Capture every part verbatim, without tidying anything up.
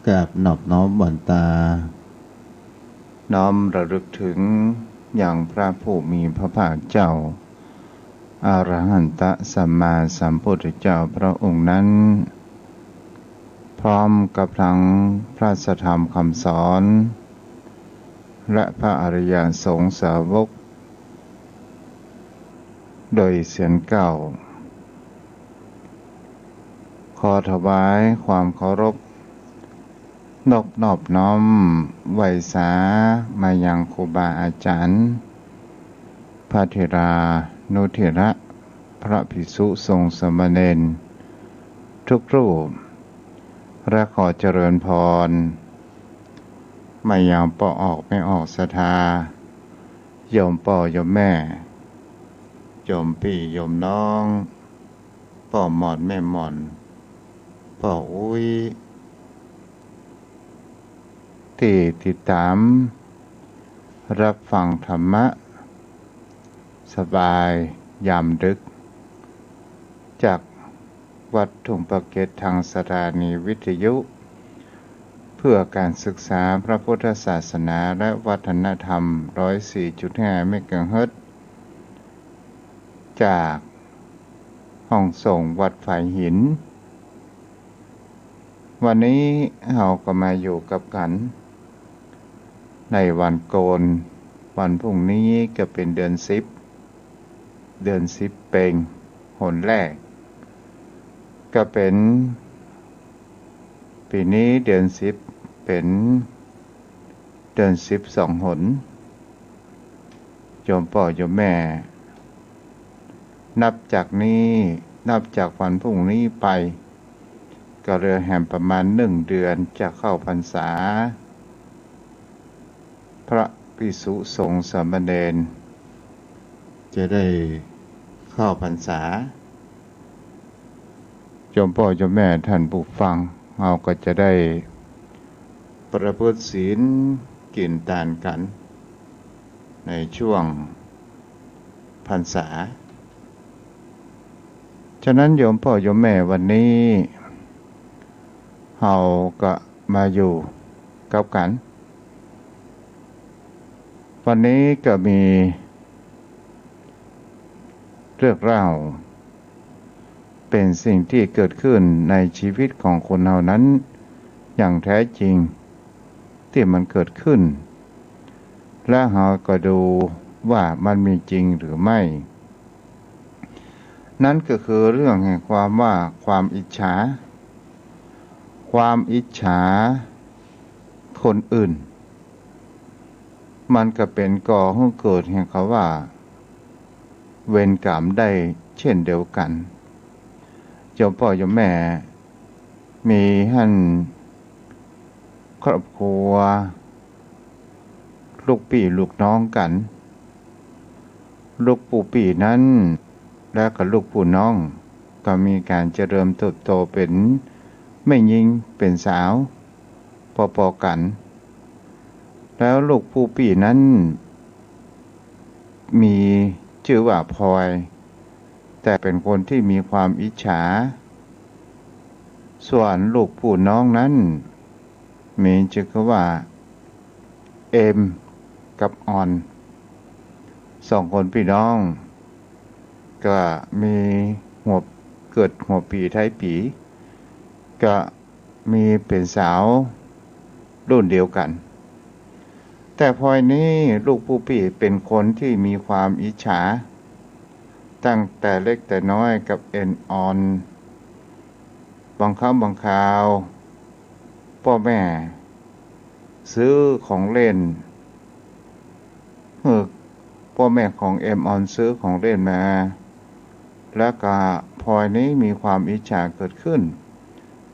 กราบนอบน้อมหวันตา น้อมระลึกถึงยังพระผู้มีพระภาคเจ้า อรหันตสัมมาสัมพุทธเจ้าพระองค์นั้น พร้อมกับทั้งพระสัทธรรมคำสอน และพระอริยสงฆ์สาวก โดยเสียงเก้า ขอถวายความเคารพ นบนอบน้อมไหว้สามายังครูบาอาจารย์ พระเถรานุเถระ พระภิกษุสงฆ์สามเณรทุกรูป และขอเจริญพร มายังป้อออกแม่ออกศรัทธา โยมป้อโยมแม่ โยมปี้โยมน้อง ป้อหม่อนแม่หม่อน ป้ออุ๊ย ตี้ติดต๋าม ฮับฟังธรรมะ สบายยามดึก จากวัดทุ่งปราเกตทางสถานีวิทยุ เพื่อการศึกษาพระพุทธศาสนาและวัฒนธรรม ร้อยสี่จุดห้าเมกะเฮิรตซ์ จากห้องส่งวัดฝายหิน วันนี้เฮาก็มาอยู่กับกั๋น ในวันโกน วันพรุ่งนี้ก็เป๋นเดือนสิบ เดือนสิบเป็ง หนแรก ก็เป๋น ปี๋นี้เดือนสิบเป๋น เดือนสิบสองหน โยมป้อโยมแม่ นับจากนี้ นับจากวันพรุ่งนี้ไป ก็เหลือแหมประมาณนึ่งเดือนจะเข้าพรรษา พระภิกษุสงฆ์สามเณรจะได้เข้าพรรษา โยมป้อโยมแม่ท่านผู้ฟัง เฮาก็จะได้ประพฤติศีลกิ๋นตานกั๋น ในช่วงพรรษา ฉะนั้นโยมป้อโยมแม่วันนี้ เฮาก็มาอยู่กับกั๋น วันนี้ก็มีเรื่องเล่า เป๋นสิ่งตี้เกิดขึ้นในชีวิตของคนเฮานั้น อย่างแท้จริง ตี้มันเกิดขึ้น และเฮาก็ดูว่ามันมีจริงหรือไม่ นั้นก็คือเรื่องแห่งความว่าความอิจฉา ความอิจฉาคนอื่น มันก็เป๋นก่อหื้อเกิดแห่งเขาว่า เวรกรรมได้เช่นเดียวกั๋น โยมป้อโยมแม่ มีหั้นครอบครัว ลูกปี้ลูกน้องกั๋น ลูกผู้ปี้นั้น และก็ลูกผู้น้อง ก็มีก๋านเจริญเติบโตเป๋นแม่ญิงเป๋นสาว ปอๆ กั๋น แล้วลูกผู้ปี้นั้น มีจื้อว่าพลอย แต่เป๋นคนตี้มีความอิจฉา ส่วนลูกผู้น้องนั้น มีจื้อว่าเอมกับออน สองคนปี้น้อง ก็มีหัว เกิดหัวปี๋ท้ายปี๋ ก็ มีเป๋นสาวรุ่นเดียวกั๋น แต่พลอยนี้ลูกผู้ปี้เป๋นคนตี้มีความอิจฉา ตั้งแต่เล็กแต่น้อยกับเอมออน บางครั้งบางคราว ป้อแม่ซื้อของเล่น หื้อป้อแม่ของเอมออนซื้อของเล่นมา แล้วก็พลอยนี้มีความอิจฉาเกิดขึ้น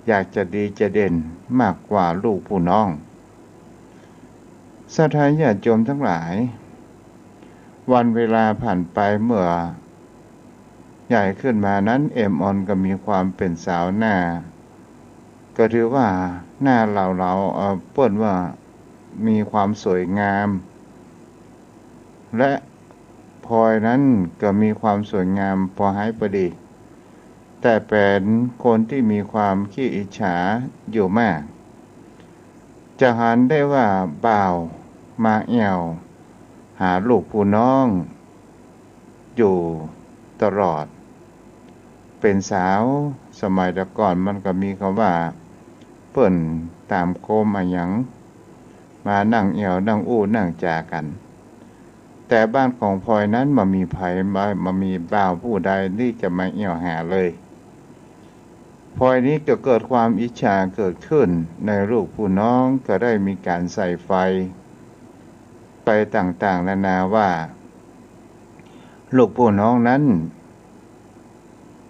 อยากจะดีจะเด่นมากกว่าลูกผู้น้อง ศรัทธาญาติโยมทั้งหลาย วันเวลาผ่านไปเมื่อใหญ่ขึ้นมานั้น เอมออนก็มีความเป๋นสาวหน้า ก็ถือว่าหน้าเหลาๆ เอ่อ เปิ้นว่ามีความสวยงาม และพลอยนั้นก็มีความสวยงามปอหายปอดี แต่เป๋นคนตี้มีความขี้อิจฉาอยู่มาก จะหันได้ว่าบ่าวมาแอ่วหาลูกผู้น้องอยู่ตลอด เป๋นสาวสมัยแต่ก่อนมันก็มีกำว่าเปิ้นต๋ามโคมอะหยัง มานั่งแอ่วนั่งอู้นั่งจ๋ากั๋น แต่บ้านของพลอยนั้นบ่มีใผ บ่ บ่มีบ่าวผู้ใดตี้จะมาแอ่วหาเลย พลอยนี้ก็เกิดความอิจฉาเกิดขึ้นในลูกผู้น้อง ก็ได้มีก๋านใส่ไฟไปต่างๆ นานาว่า ลูกผู้น้องนั้น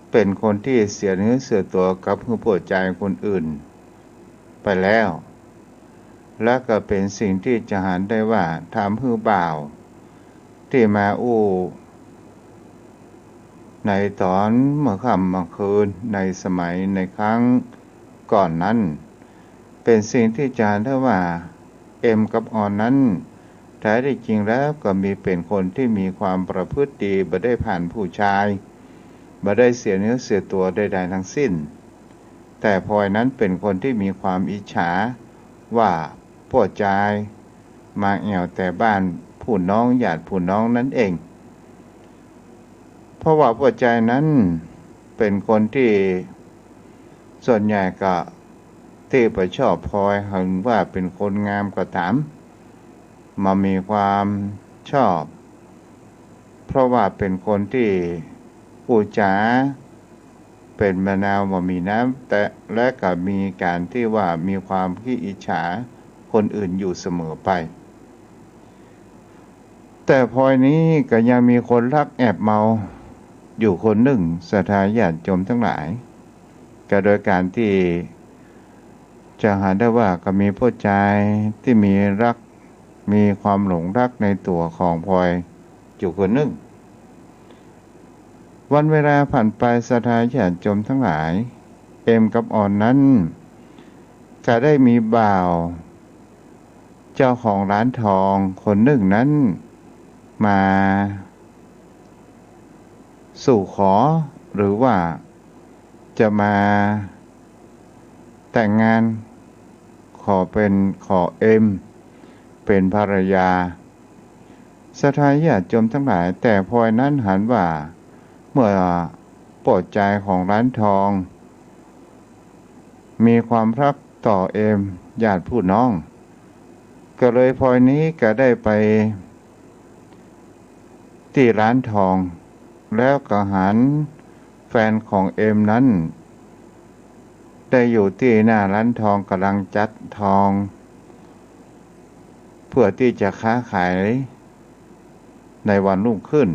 เป๋นคนตี้เสียเนื้อเสียตั๋วกับหื้อป้อจายคนอื่นไปแล้ว และก็เป๋นสิ่งตี้จะหันได้ว่าทำหื้อบ่าวตี้มาอู้ในต๋อนเมื่อค่ำเมื่อคืนในสมัยในครั้งก่อนนั้น เป๋นสิ่งตี้จะหันได้ว่าเอ็มกับออนนั้น แท้ตี้จริงแล้วก็มีเป๋นคนตี้มีความประพฤติดี บ่ได้ผ่านผู้ชาย บ่ได้เสียเนื้อเสียตั๋วใดๆ ทั้งสิ้น แต่พลอยนั้นเป๋นคนตี้มีความอิจฉาว่าป้อจายมาแอ่วแต่บ้านผู้น้อง ญาติผู้น้องนั้นเอง เพราะว่าป้อจายนั้นเป๋นคนตี้ส่วนใหญ่ก็ตี้บ่ชอบพลอย เถิงว่าเป๋นคนงามก็ต๋าม บ่มีความชอบ เพราะว่าเป๋นคนตี้อู้จ๋าเป๋นมะนาวบ่มีน้ำ แต่ และก็มีก๋านตี้ว่ามีความขี้อิจฉาคนอื่นอยู่เสมอไป แต่พลอยนี้ก็ยังมีคนฮักแอบเมาอยู่คนนึ่ง ศรัทธาญาติโยมตังหลาย ก็โดยก๋านตี้จะหันได้ว่าก็มีป้อจายตี้มีฮัก มีความหลงฮักในตั๋วของพลอยอยู่คนนึ่ง วันเวลาผ่านไป ศรัทธาญาติโยมตังหลาย เอ็มกับออนนั้นก็ได้มีบ่าวเจ้าของร้านทองคนนึ่งนั้นมาสู่ขอ หรือว่าจะมาแต่งงาน ขอเป๋น ขอเอ็มเป๋นภรรยา ศรัทธาญาติโยมตังหลาย แต่พลอยนั้นหันว่าเมื่อป้อจายของร้านทองมีความฮักต่อเอ็มญาติผู้น้อง ก็เลยพลอยนี้ก็ได้ไปตี้ร้านทอง แล้วก็หันแฟนของเอ็มนั้นได้อยู่ตี้หน้าร้านทอง ก่ำลังจัดทอง เปื้อตี้จะค้าขายในวันรุ่งขึ้น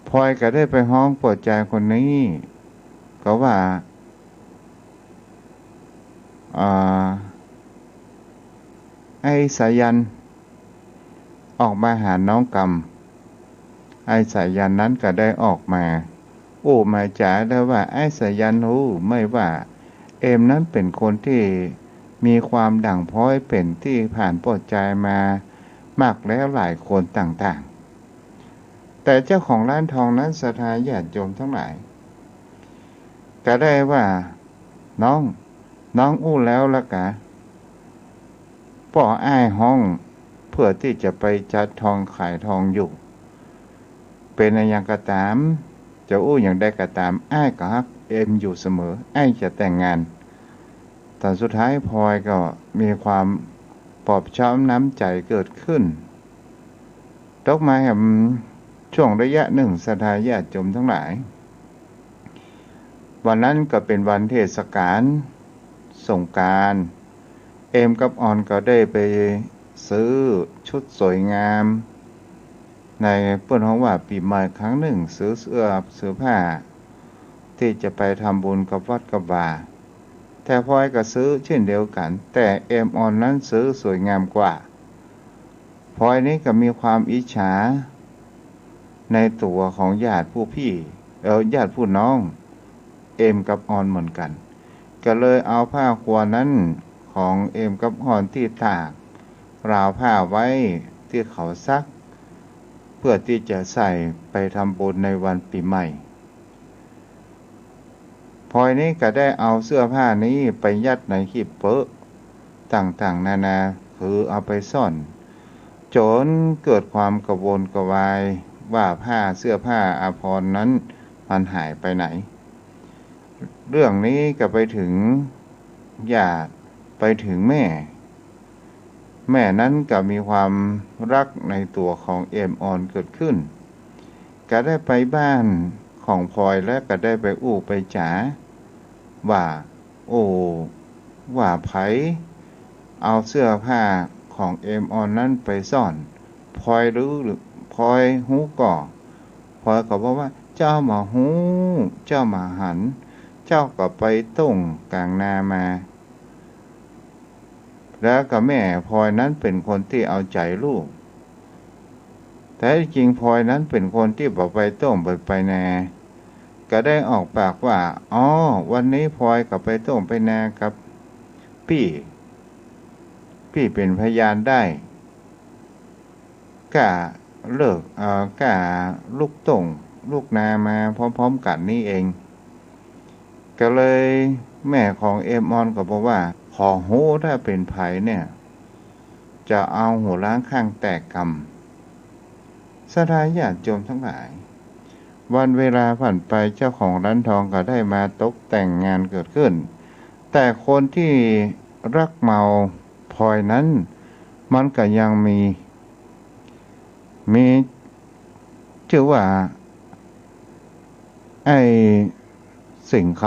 พลอยก็ได้ไปฮ้องป้อจายคนนี้ ก็ว่า อ่า ไอ้สายัณ ออกมาหาน้องกำ ไอ้สายัณนั้นก็ได้ออกมา อู้มาจ๋าได้ว่า ไอ้สายัณฮู้ไหมว่า เอ็มนั้นเป๋นคนตี้มีความด่างพร้อย เป๋นตี้ผ่านป้อจายมามากแล้วหลายคนต่างๆ แต่เจ้าของร้านทองนั้น ศรัทธาญาติโยมตังหลาย ก็ได้ว่า น้อง น้องอู้แล้วละกา ป้ออ้ายฮ้องเปื้อตี้จะไปจัดทองขายทองอยู่ เป๋นอะหยังก็ต๋าม จะอู้อย่างใดก็ต๋าม อ้ายก็ฮักเอ็มอยู่เสมอ อ้ายจะแต่งงาน ต๋อนสุดท้ายพลอยก็มีความปลอบช้ำน้ำใจ๋เกิดขึ้น ตกมาแหมช่วงระยะนึ่ง ศรัทธาญาติโยมตังหลาย วันนั้นก็เป๋นวันเทศกาลสงกรานต์ เอ็มกับออนก็ได้ไปซื้อชุดสวยงาม ในเปิ้นฮ้องว่าปี๋ใหม่ครั้งนึ่ง ซื้อเสื้อ ซื้อผ้า ตี้จะไปทำบุญกับวัดกับวา แต่พลอยก็ซื้อเช่นเดียวกั๋น แต่เอ็มออนนั้นซื้อสวยงามกว่า พลอยนี้ก็มีความอิจฉาในตั๋วของญาติผู้ปี้ เอ่อ ญาติผู้น้อง เอ็มกับออนเหมือนกั๋น ก็เลยเอาผ้าครัวนั้นของเอ็มกับออนตี้ตากราวผ้าไว้ตี้เขาซัก เปื้อตี้จะใส่ไปทำบุญในวันปี๋ใหม่ พลอยนี้ก็ได้เอาเสื้อผ้านี้ไปยัดในหีบเป๊อะ ต่างๆ นานา คือเอาไปซ่อน จ๋นเกิดความกระวนกระวายว่าผ้า เสื้อผ้าอาภรณ์นั้นมันหายไปไหน เรื่องนี้ก็ไปถึงญาติ ไปถึงแม่ แม่นั้นก็มีความฮักในตั๋วของเอมออนเกิดขึ้น ก็ได้ไปบ้านของพลอยแล้วก็ได้ไปอู้ไปจ๋าว่า โอ้ ว่าใผเอาเสื้อผ้าของเอมออนนั้นไปซ่อน พลอยรู้หรือ พลอยฮู้ก่อ พลอยก็บอกว่า เจ้าบ่ฮู้ เจ้าบ่หัน เจ้าก็ไปต้งก๋างนามา แล้วก็แม่พลอยนั้นเป๋นคนตี้เอาใจ๋ลูก แต่จริงพลอยนั้นเป๋นคนตี้บ่ไปต้งบ่ไปนา ก็ได้ออกปากว่า อ้อ วันนี้พลอยก็ไปต้งไปนากับปี้ ปี้เป๋นพยานได้ ก้าเลิก เอ่อ ก้าลุกต้งลุกนามาพร้อมๆ กั๋นนี้เอง ก็เลยแม่ของเอมออนก็บอกว่า ขอฮู้ถ้าเป๋นใผเนี่ย จะเอาหัวล้างข้างแตกกำ ศรัทธาญาติโยมทั้งหลาย วันเวลาผ่านไป เจ้าของร้านทองก็ได้มาตกแต่งงานเกิดขึ้น แต่คนตี้ฮักเมาพลอยนั้น มันก็ยังมี มีจื้อว่า ไอ้สิงห์ค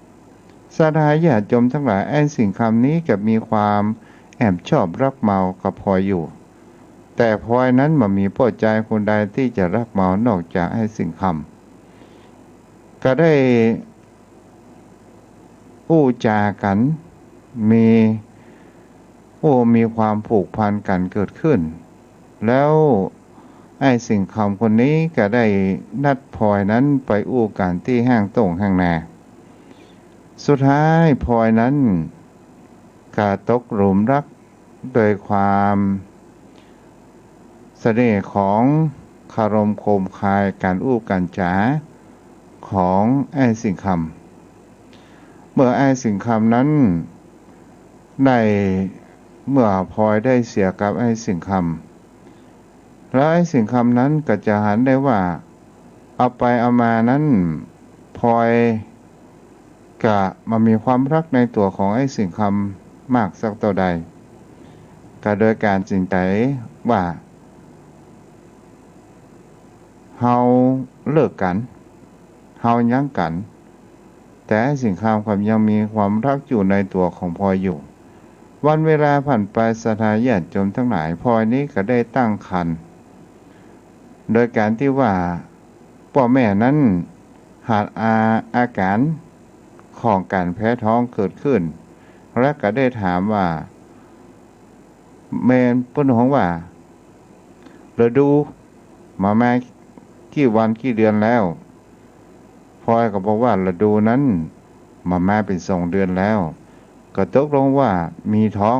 ำ ศรัทธาญาติโยมทั้งหลาย ไอ้สิงห์คำนี้ก็มีความแอบชอบฮักเมากับพลอยอยู่ แต่พลอยนั้นบ่มีป้อจายคนใดตี้จะฮักเมานอกจากไอ้สิงห์คำ ก็ได้อู้จ๋ากั๋น มี โอ้ มีความผูกพันกั๋นเกิดขึ้น แล้วไอ้สิงห์คำคนนี้ก็ได้นัดพลอยนั้นไปอู้กั๋นตี้ห้างต้งห้างนา สุดท้ายพลอยนั้นก็ตกหลุมฮักโดยความเสน่ห์ของคารมโคมคายก๋านอู้ก๋านจ๋าของไอ้สิงห์คำ เมื่อไอ้สิงห์คำนั้นได้ เมื่อพลอยได้เสียกับไอ้สิงห์คำ แล้วไอ้สิงห์คำนั้นก็จะหันได้ว่า เอาไปเอามานั้น พลอยก็บ่มีความฮักในตั๋วของไอ้สิงห์คำมากสักเต้าใด ก็โดยก๋านตัดสินใจ๋ว่า เฮาเลิกกั๋น เฮายั้งกั๋น แต่ไอ้สิงห์คำก็ยังมีความฮักอยู่ในตั๋วของพลอยอยู่ วันเวลาผ่านไป ศรัทธาญาติโยมทั้งหลาย พลอยนี้ก็ได้ตั้งครรภ์ โดยก๋านตี้ว่าป้อแม่นั้นหันอา อาก๋านของก๋านแพ้ท้องเกิดขึ้น และก็ได้ถามว่า แม่นเปิ้นฮ้องว่า ฤดูมา มากี่วันกี่เดือนแล้ว พลอยก็บอกว่า ฤดูนั้นมา มาเป๋นสองเดือนแล้ว ก็ตกลงว่ามีท้อง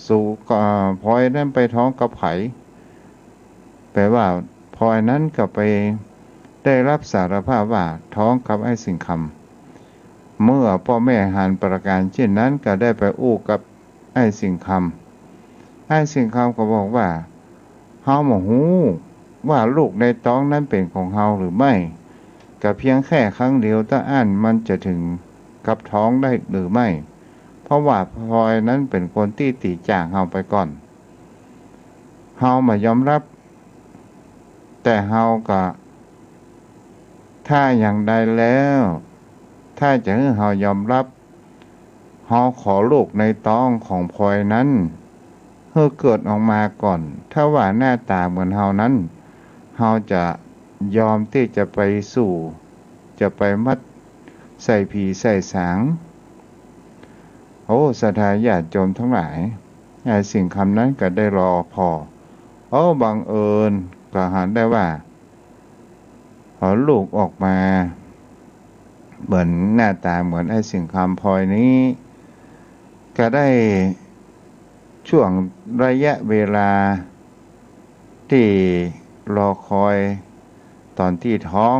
สู่ เอ่อ พลอยนั้นไปท้องกับใผ แปลว่าพลอยนั้นก็ไปได้ฮับสารภาพว่าท้องกับไอ้สิงห์คำ เมื่อป้อแม่หันประก๋านเจ้นนั้นก็ได้ไปอู้กับไอ้สิงห์คำ ไอ้สิงห์คำก็บอกว่า เฮาบ่ฮู้ว่าลูกในต๊องนั้นเป๋นของเฮาหรือไม่ ก็เพียงแค่ครั้งเดียวเต้าอั้น มันจะถึงกับท้องได้หรือไม่ เพราะว่าพลอยนั้นเป๋นคนตี้ตี๋จากเฮาไปก่อน เฮาบ่ยอมฮับ แต่เฮาก็ ถ้าอย่างใดแล้ว ถ้าจะหื้อเฮายอมฮับ เฮาขอลูกในต๊องของพลอยนั้นหื้อเกิดออกมาก่อน ถ้าว่าหน้าต๋าเหมือนเฮานั้น เฮาจะยอมตี้จะไปสู่ จะไปมัดใส่ผีใส่สาง โอ้ ศรัทธาญาติโยมทั้งหลาย ไอ้สิงห์คำนั้นก็ได้รอผ่อ โอ้ บังเอิญก็หันได้ว่า พอลูกออกมา เหมือนหน้าต๋าเหมือนไอ้สิงห์คำพลอยนี้ ก็ได้ช่วงระยะเวลาตี้รอคอยต๋อนตี้ท้อง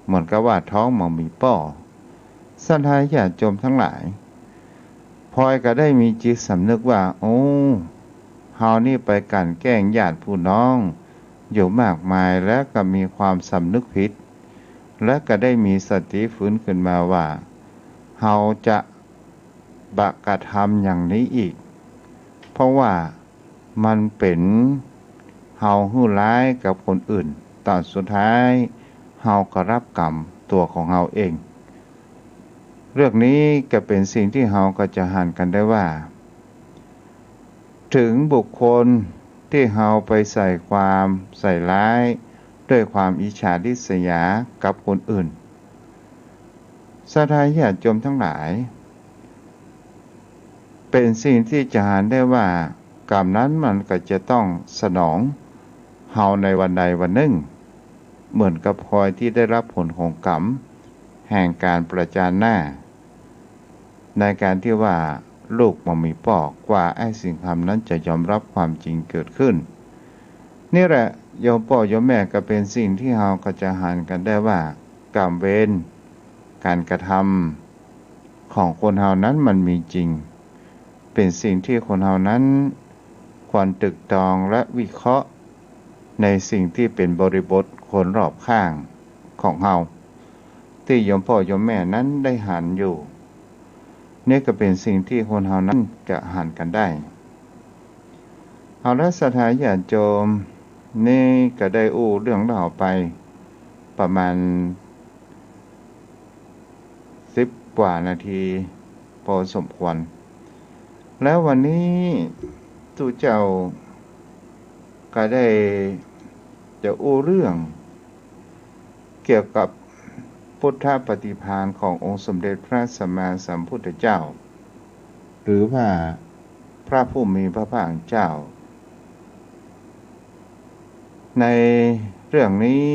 เหมือนกับว่าท้องบ่มีป้อ ศรัทธาญาติโยมทั้งหลาย พลอยก็ได้มีจิตสำนึกว่า โอ้ เฮานี่ไปกลั่นแกล้งญาติผู้น้องอยู่มากมาย และก็มีความสำนึกผิด และก็ได้มีสติฟื้นขึ้นมาว่า เฮาจะบ่กระทำอย่างนี้อีก เพราะว่ามันเป๋นเฮาหื้อร้ายกับคนอื่น ต๋อนสุดท้ายเฮาก็รับกรรมตั๋วของเฮาเอง เรื่องนี้ก็เป๋นสิ่งตี้เฮาก็จะหันกั๋นได้ว่า เถิงบุคคลตี้เฮาไปใส่ความใส่ร้ายด้วยความอิจฉาริษยากับคนอื่น ศรัทธาญาติโยมตังหลาย เป๋นสิ่งตี้จะหันได้ว่า กรรมนั้นมันก็จะต้องสนองเฮาในวันใดวันนึ่ง เหมือนกับพลอยตี้ได้รับผลของกรรมแห่งก๋านประจานหน้า ในก๋านตี้ว่าลูกบ่มีป้อ กว่าไอ้สิ่งธรรมนั้นจะยอมรับความจริงเกิดขึ้น นี่แหละโยมป้อโยมแม่ ก็เป๋นสิ่งตี้เฮาก็จะหันกั๋นได้ว่า กรรมเวร ก๋านกระทำของคนเฮานั้นมันมีจริง เป๋นสิ่งตี้คนเฮานั้นควรตรึกตรองและวิเคราะห์ในสิ่งตี้เป๋นบริบทคนรอบข้างของเฮา ตี้โยมป้อโยมแม่นั้นได้หันอยู่ นี่ก็เป๋นสิ่งตี้คนเฮานั้นจะหันกั๋นได้ เอาละศรัทธาญาติโยม นี่ก็ได้อู้เรื่องเล่าไปประมาณสิบกว่านาทีพอสมควร แล้ววันนี้ตุ๊เจ้าก็ได้จะอู้เรื่อง เกี่ยวกับพุทธปฏิภาณขององค์สมเด็จพระสัมมาสัมพุทธเจ้า หรือว่าพระผู้มีพระภาคเจ้า ในเรื่องนี้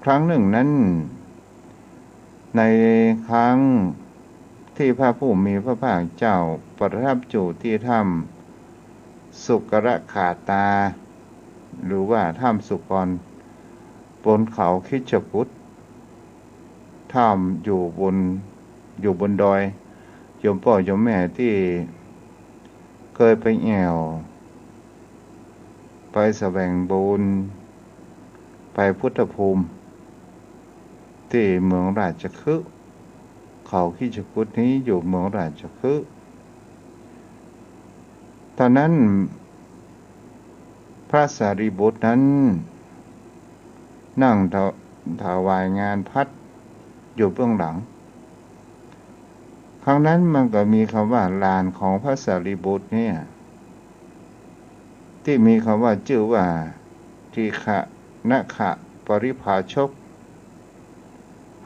ครั้งนึ่งนั้น ในครั้งตี้พระผู้มีพระภาคเจ้าประทับอยู่ตี้ถ้ำสุกรคาตา หรือว่าถ้ำสุกร บนเขาคิชกุฏ ถ้ำอยู่บน อยู่บนดอย โยมป้อโยมแม่ตี้เกยไปแอ่ว ไปแสวงบุญ ไปพุทธภูมิ ตี้เมืองราชคฤห์ เขาคิชกุฏนี้อยู่เมืองราชคฤห์ ต๋อนนั้นพระสารีบุตรนั้นนั่งถว- ถวายงานภัตตร์อยู่เบื้องหลัง ครั้งนั้นมันก็มีกำว่าหลานของพระสารีบุตรเนี่ย ตี้มีกำว่าจื้อว่า ทิคขณะปริภาชก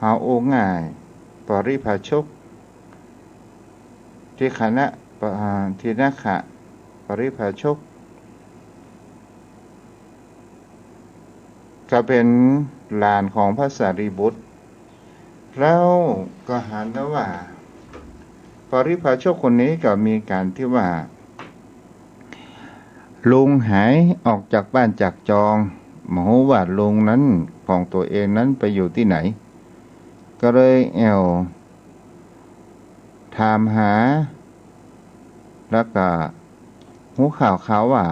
หาอู้ง่าย ปริภาชก ทิคขณะป- อ่า ทิคขณะปริภาชก ก็เป๋นหลานของพระสารีบุตร แล้วก็หันได้ว่า ปริภาชกคนนี้ก็มีก๋านตี้ว่า ลุงหายออกจากบ้านจากจอง บ่ฮู้ว่าลุงนั้นของตั๋วเองนั้นไปอยู่ตี้ไหน ก็เลยแอ่วถามหา แล้วก็ฮู้ข่าวคราวว่า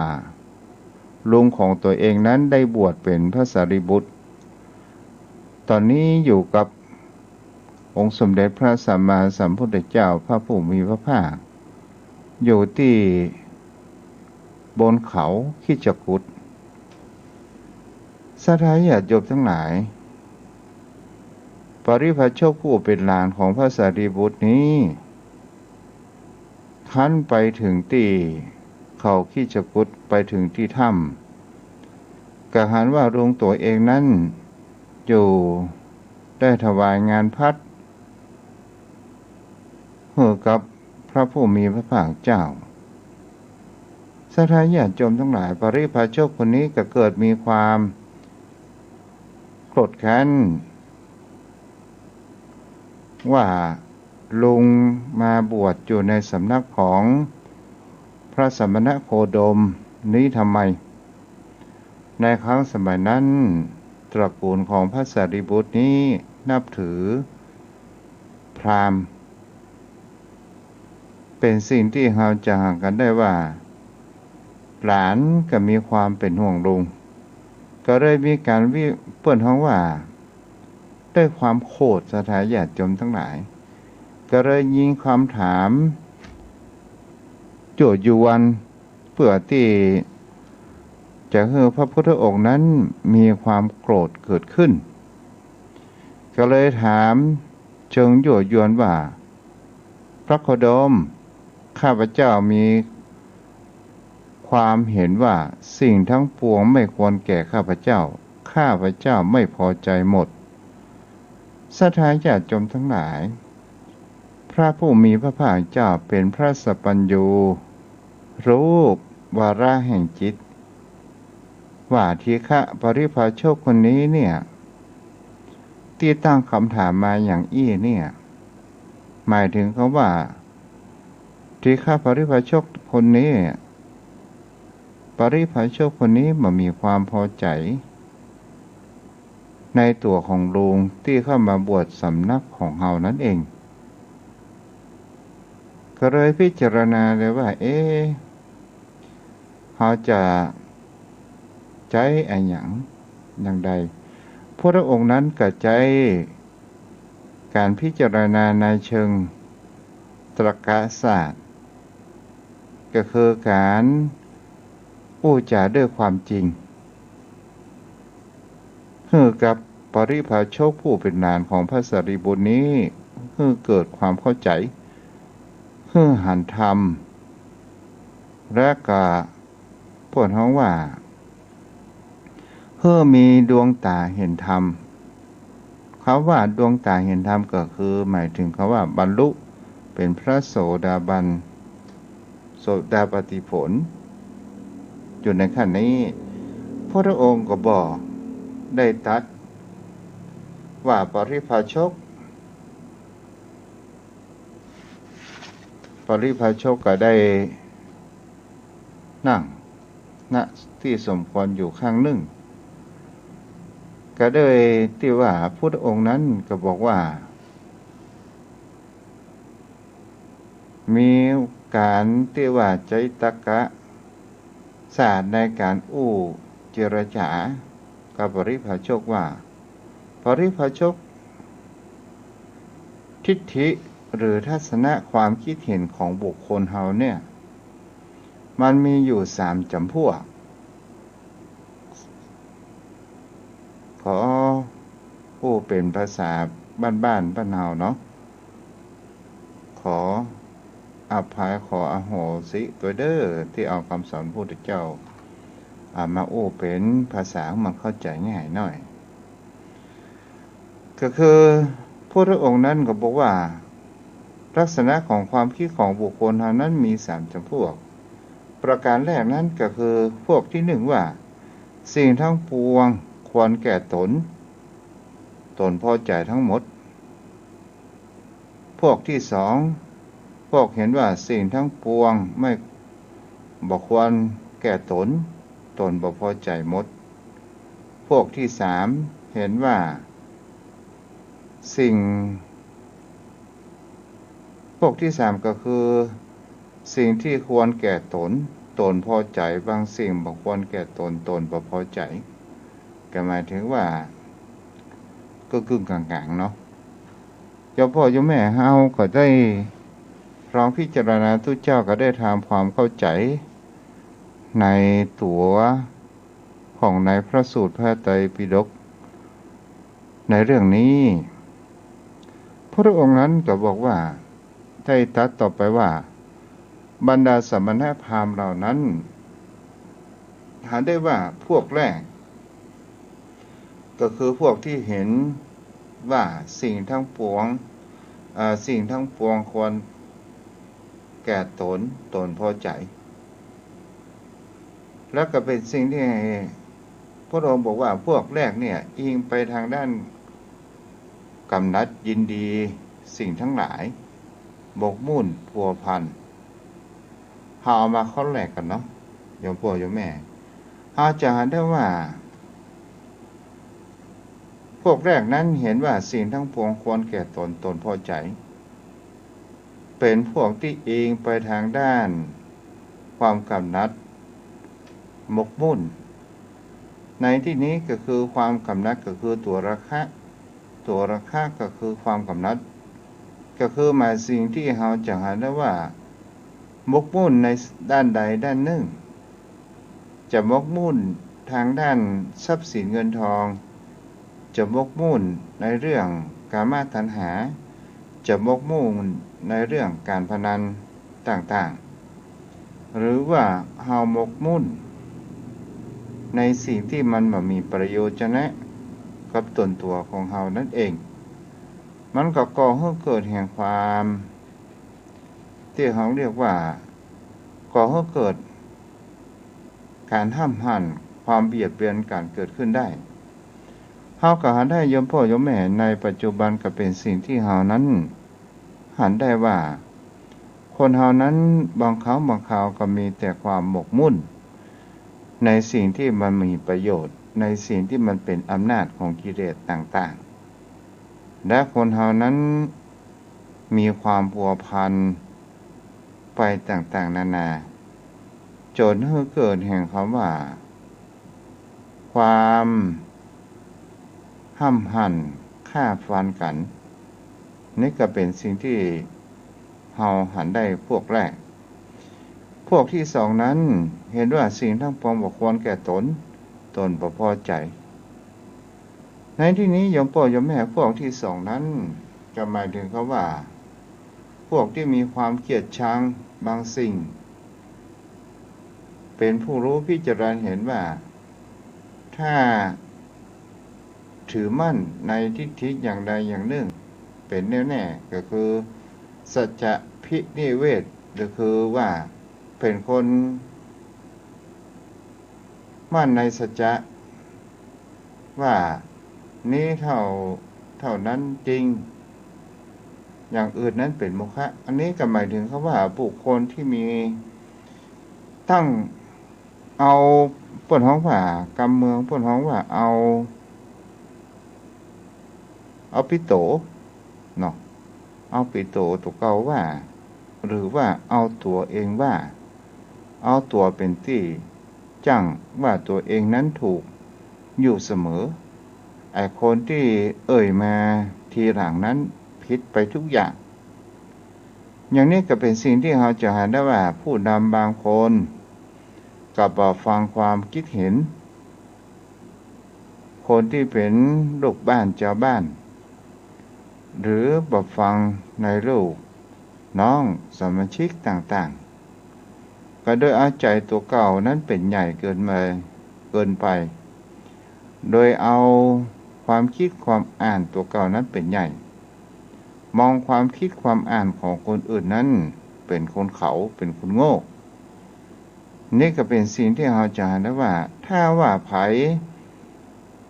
ลุงของตั๋วเองนั้นได้บวชเป๋นพระสารีบุตร ต๋อนนี้อยู่กับองค์สมเด็จพระสัมมาสัมพุทธเจ้าพระผู้มีพระภาค อยู่ตี้บนเขาคิชกุฏ ศรัทธาญาติโยมตังหลาย ปริภาชกผู้เป๋นหลานของพระสารีบุตรนี้ ครั้นไปเถิงตี้เขาคิชกุฏ ไปเถิงตี้ถ้ำ ก็หันว่าลุงตั๋วเองนั้นอยู่ได้ถวายงานภัตตร์หื้อกับพระผู้มีพระภาคเจ้า ศรัทธาญาติโยมตังหลาย ปริภาชกคนนี้ก็เกิดมีความโกรธแค้น ว่าลุงมาบวชอยู่ในสำนักของพระสมณโคดมนี้ทำไม ในครั้งสมัยนั้นตระกูลของพระสารีบุตรนี้นับถือพราหมณ์ เป๋นสิ่งตี้เฮาจะหากั๋นได้ว่า หลานก็มีความเป๋นห่วงลุง ก็เลยมีก๋านวิ เปิ้นฮ้องว่า ด้วยความโขดศรัทธาญาติโยมตังหลาย ก็เลยมีกำถามยั่วยวน เปื้อตี้จะหื้อพระพุทธองค์นั้นมีความโกรธเกิดขึ้น ก็เลยถามเจิงยั่วยวนว่า พระโคดม ข้าพเจ้ามีความเห็นว่าสิ่งทั้งปวงไม่ควรแก่ข้าพเจ้า ข้าพเจ้าไม่พอใจหมด ศรัทธาญาติโยมตังหลาย พระผู้มีพระภาคเจ้าเป๋นพระสัพพัญญู ฮู้วาระแห่งจิต ว่าทีฆะปริพาชกคนนี้เนี่ย ตี้ตั้งกำถามมาอย่างอี้เนี่ย หมายเถิงกำว่า ทีฆะปริพาชกคนนี้ ปริพาชกคนนี้บ่มีความพอใจ๋ ในตั๋วของลุงตี้เข้ามาบวชสำนักของเฮานั้นเอง ก็เลยพิจารณาเลยว่า เอ๊ะ เฮาจะใจ๊อะหยังอย่างใด พุทธองค์นั้นก็ใจ๊ก๋านพิจารณาในเชิงตรรกศาสตร์ ก็คือก๋านอู้จ๋าด้วยความจริง หื้อกับปริพาชกผู้เป๋นหลานของพระสารีบุตรนี้ หื้อเกิดความเข้าใจ๋ หื้อหันธรรม และก็เปิ้นฮ้องว่า หื้อมีดวงต๋าหันธรรม กำว่าดวงต๋าหันธรรมก็คือหมายเถิงกำว่าบรรลุเป๋นพระโสดาบัน โสดาปัตติผล อยู่ในขั้นนี้ พุทธองค์ก็บ่ได้ตรัสว่าปริพาชก ปริพาชกก็ได้นั่ง ณ ตี้สมควรอยู่ข้างนึ่ง ก็ได้ตี้ว่าพุทธองค์นั้นก็บอกว่า มีก๋านตี้ว่าใจ๊ตรรกศาสตร์ในก๋านอู้เจรจ๋ากับปริพาชกว่า ปริพาชก ทิฏฐิหรือทัศนะความคิดเห็นของบุคคลเฮาเนี่ย มันมีอยู่สามจ๋ำพวก ขออู้เป๋นภาษาบ้านๆ บ้านเฮาเนาะ ขออภัย ขออโหสิตวยเด้อ ตี้เอากำสอนพุทธเจ้า อ่า มาอู้เป๋นภาษาหื้อมันเข้าใจ๋ง่ายหน้อย ก็คือพุทธองค์นั้นก็บอกว่า ลักษณะของความคิดของบุคคลเฮานั้นมีสามจ๋ำพวก ประก๋านแรกนั้นก็คือพวกตี้นึ่งว่า สิ่งทั้งปวงควรแก่ต๋น ต๋นพอใจ๋ทั้งหมด พวกตี้สอง พวกหันว่าสิ่งทั้งปวงไม่ บ่ควรแก่ต๋น ต๋นบ่พอใจ๋หมด พวกตี้สามหันว่า สิ่ง พวกตี้สามก็คือ สิ่งตี้ควรแก่ต๋น ต๋นพอใจ๋ บางสิ่งบ่ควรแก่ต๋น ต๋นบ่พอใจ๋ ก็หมายเถิงว่า ก็กึ่งๆ ก๋างๆ เนาะ โยมพ่อโยมแม่เฮาก็ได้ลองพิจารณา ตุ๊เจ้าก็ได้ทำความเข้าใจ๋ในตั๋วของในพระสูตรพระไตรปิฎกในเรื่องนี้ พระองค์นั้นก็บอกว่า ได้ตรัสต่อไปว่า บรรดาสมณพราหมณ์เหล่านั้น หาได้ว่าพวกแรก ก็คือพวกตี้หันว่าสิ่งทั้งปวง เอ่อ สิ่งทั้งปวงควรแก่ต๋น ต๋นพอใจ๋ แล้วก็เป๋นสิ่งตี้พระองค์บอกว่าพวกแรกเนี่ย อิงไปตางด้านก๋ำหนัดยินดีสิ่งตังหลาย หมกมุ่นพัวพัน เฮาเอามาข้อแรกก่อนเนาะ โยมพ่อโยมแม่ เฮาจะหันได้ว่า พวกแรกนั้นหันว่าสิ่งทั้งปวงควรแก่ต๋น ต๋นพอใจ๋ เป๋นพวกตี้อิงไปตางด้านความก๋ำหนัดหมกมุ่น ในตี้นี้ก็คือความก๋ำหนัดก็คือตั๋วราคะ ตั๋วราคะก็คือความก๋ำหนัด ก็คือหมายสิ่งตี้เฮาจะหันได้ว่าหมกมุ่นในด้านใดด้านนึ่ง จะหมกมุ่นตางด้านทรัพย์สินเงินทอง จะหมกมุ่นในเรื่องกามตัณหา จะหมกมุ่นในเรื่องก๋านพนันต่างๆ หรือว่าเฮาหมกมุ่นในสิ่งตี้มันบ่มีประโยชน์จะแนะกับตนตั๋วของเฮานั้นเอง มันก็ก่อหื้อเกิดแห่งความ ตี้เฮาเรียกว่า ก่อหื้อเกิดก๋านห้ำหั่น ความเบียดเบียนกั๋นเกิดขึ้นได้ เฮาก็หันได้โยมป้อโยมแม่ในปัจจุบันก็เป๋นสิ่งตี้เฮานั้นหันได้ว่า คนเฮานั้นบางครั้งบางคราวก็มีแต่ความหมกมุ่นในสิ่งตี้มันมีประโยชน์ ในสิ่งตี้มันเป๋นอำนาจของกิเลสต่างๆ และคนเฮานั้นมีความพัวพันไปต่างๆ นานา จ๋นหื้อเกิดแห่งกำว่า ความห้ำหั่นฆ่าฟันกั๋น นี่ก็เป๋นสิ่งตี้เฮาหันได้พวกแรก พวกตี้สองนั้นหันว่าสิ่งตังปวงบ่ควรแก่ต๋น ต๋นบ่พอใจ๋ ในตี้นี้โยมป้อโยมแม่พวกตี้สองนั้นก็หมายเถิงกำว่า พวกตี้มีความเกลียดชังบางสิ่ง เป๋นผู้ฮู้พิจารณาหันว่า ถ้าถือมั่นในทิฏฐิอย่างใดอย่างนึ่งเป๋นแน่วแน่ ก็คือสัจจะภินิเวท ก็คือว่าเป๋นคนมั่นในสัจจะ ว่านี้เท่า เท่านั้นจริง อย่างอื่นนั้นเป๋นโมฆะ อันนี้ก็หมายเถิงกำว่าบุคคลตี้มี ตั้งเอา เปิ้นฮ้องว่ากำเมืองเปิ้นฮ้องว่าเอา เอาปิโต๋เนาะ เอาปิโต๋ตั๋วเก่าว่า หรือว่าเอาตั๋วเองว่า เอาตั๋วเป๋นตี้จั้งว่าตั๋วเองนั้นถูกอยู่เสมอ ไอ้คนตี้เอ่ยมาทีหลังนั้นผิดไปทุกอย่าง อย่างนี้ก็เป๋นสิ่งตี้เฮาจะหันได้ว่าผู้นำบางคนก็บ่ฟังความกึ๊ดเห็น คนตี้เป๋นลูกบ้านจาวบ้าน หรือบ่ฟังในลูกน้องสมาชิกต่างๆ ก็โดยเอาใจ๋ตั๋วเก่านั้นเป๋นใหญ่เกินไป เกินไป โดยเอาความกึ๊ดความอ่านตั๋วเก่านั้นเป๋นใหญ่ มองความกึ๊ดความอ่านของคนอื่นนั้นเป๋นคนเขา เป๋นคนโง่ นี่ก็เป๋นสิ่งตี้เฮาจะหันได้ว่า ถ้าว่าใผ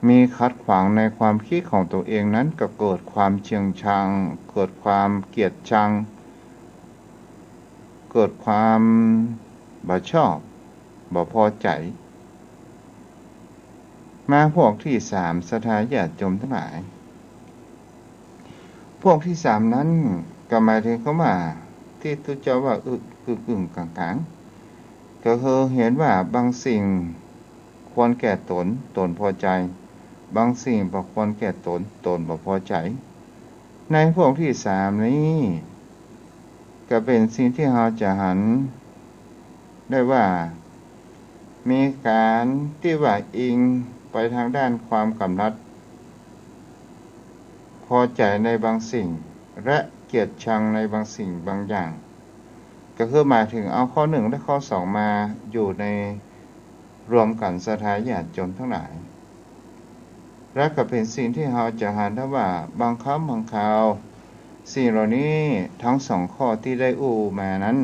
มีขัดขวางในความกึ๊ดของตั๋วเองนั้นก็เกิดความเชียงชัง เกิดความเกลียดชัง เกิดความบ่ชอบ บ่พอใจ๋ มาพวกตี้สาม ศรัทธาญาติโยมตังหลาย พวกตี้สามนั้นก็หมายเถิงกำว่าตี้ตุ๊เจ้าว่าอึกอึกอึ่งกั๋งกั๋ง ก็คือหันว่าบางสิ่งควรแก่ต๋น ต๋นพอใจ๋ บางสิ่งบ่ควรแก่ต๋น ต๋นบ่พอใจ๋ ในพวกตี้สามนี้ ก็เป๋นสิ่งตี้เฮาจะหันได้ว่า มีก๋านตี้ว่าอิงไปตางด้านความกำหนัด พอใจ๋ในบางสิ่ง และเกลียดชังในบางสิ่งบางอย่าง ก็คือหมายเถิงเอาข้อนึ่งและข้อสองมาอยู่ใน รวมกั๋นศรัทธาญาติโยมตังหลาย และก็เป๋นสิ่งตี้เฮาจะหันได้ว่าบางครั้งบางคราว สิ่งเหล่านี้ตังสองข้อตี้ได้อู้มานั้น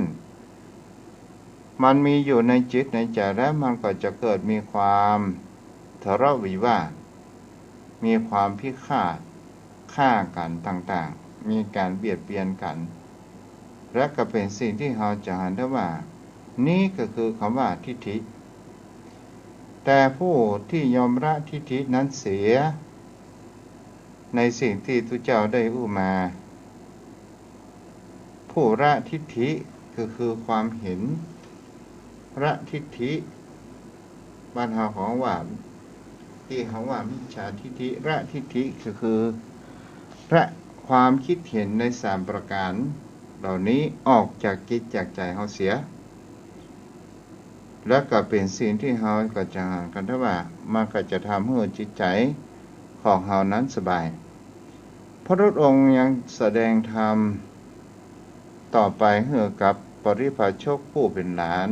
มันมีอยู่ในจิตในใจ๋แล้วมันก็จะเกิดมีความทะเลาะวิวาท มีความพิฆาต ฆ่ากั๋นต่างๆ มีก๋านเบียดเบียนกั๋น และก็เป๋นสิ่งตี้เฮาจะหันได้ว่า นี้ก็คือกำว่าทิฏฐิ แต่ผู้ตี้ยอมละทิฏฐินั้นเสีย ในสิ่งตี้ตุ๊เจ้าได้อู้มา ผ ผู้ละทิฏฐิก็คือความเห็น ละทิฏฐิ บ้านเฮาของว่า ตี้เฮาว่ามิจฉาทิฏฐิ ละทิฏฐิก็คือ ละความคิดเห็นในสามประก๋านเหล่านี้ออกจากจิตจากใจ๋เฮาเสีย แล้วก็เป๋นสิ่งตี้เฮาก็จะหันกั๋นได้ว่า มันก็จะทำหื้อจิตใจ๋ของเฮานั้นสบาย พระพุทธองค์ยังแสดงธรรมต่อไปหื้อกับปริพาชกผู้เป๋นหลาน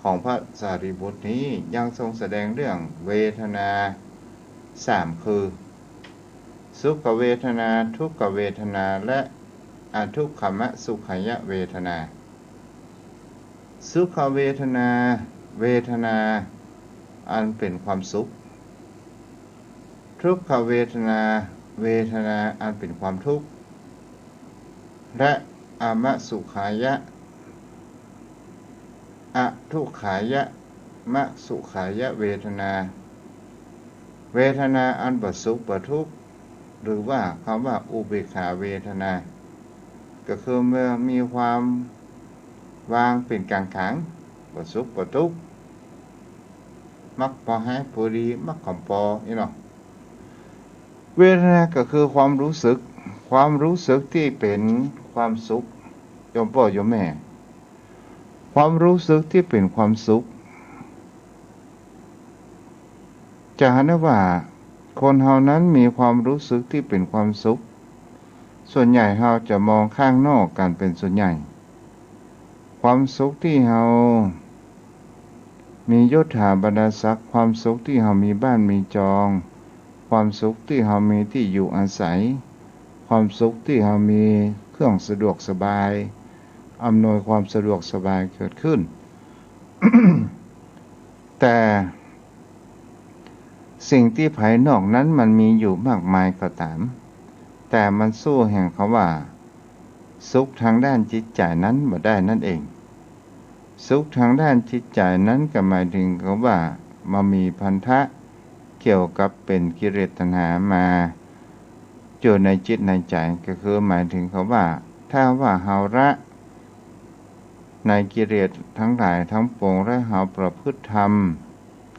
ของพระสารีบุตรนี้ ยังทรงแสดงเรื่องเวทนาสามคือ สุขเวทนา ทุกขเวทนา และอทุกขมสุขายเวทนา สุขเวทนา เวทนาอันเป๋นความสุข ทุกขเวทนา เวทนาอันเป๋นความทุกข์ และอมสุขายะ อทุกขายะ มสุขายเวทนา เวทนาอันบ่สุขบ่ทุกข์ หรือว่ากำว่าอุเบกขาเวทนา ก็คือเมื่อมีความวางเป๋นก๋างๆ บ่สุขบ่ทุกข์ มักปอหายปอดี มักก๋ำปออี้เนาะ เวทนาก็คือความรู้สึก ความรู้สึกตี้เป๋นความสุข โยมป้อโยมแม่ ความรู้สึกตี้เป๋นความสุข จะหันได้ว่าคนเฮานั้นมีความรู้สึกตี้เป๋นความสุข ส่วนใหญ่เฮาจะมองข้างนอกกั๋นเป๋นส่วนใหญ่ ความสุขตี้เฮามียศถาบรรดาศักดิ์ ความสุขตี้เฮามีบ้านมีจอง ความสุขตี้เฮามีตี้อยู่อาศัย ความสุขตี้เฮามีเครื่องสะดวกสบาย อำนวยความสะดวกสบายเกิดขึ้น แต่สิ่งตี้ภายนอกนั้นมันมีอยู่มากมายก็ต๋าม แต่มันสู้แห่งกำว่าสุขทางด้านจิตใจ๋นั้นบ่ได้นั่นเอง สุขทางด้านจิตใจ๋นั้นก็หมายถึงกำว่าบ่มีพันธะเกี่ยวกับเป๋นกิเลสตัณหามาอยู่ในจิตในใจ๋ ก็คือหมายถึงกำว่า ถ้าว่าเฮาละในกิเลสตังหลายตังปวง และเฮาประพฤติธรรม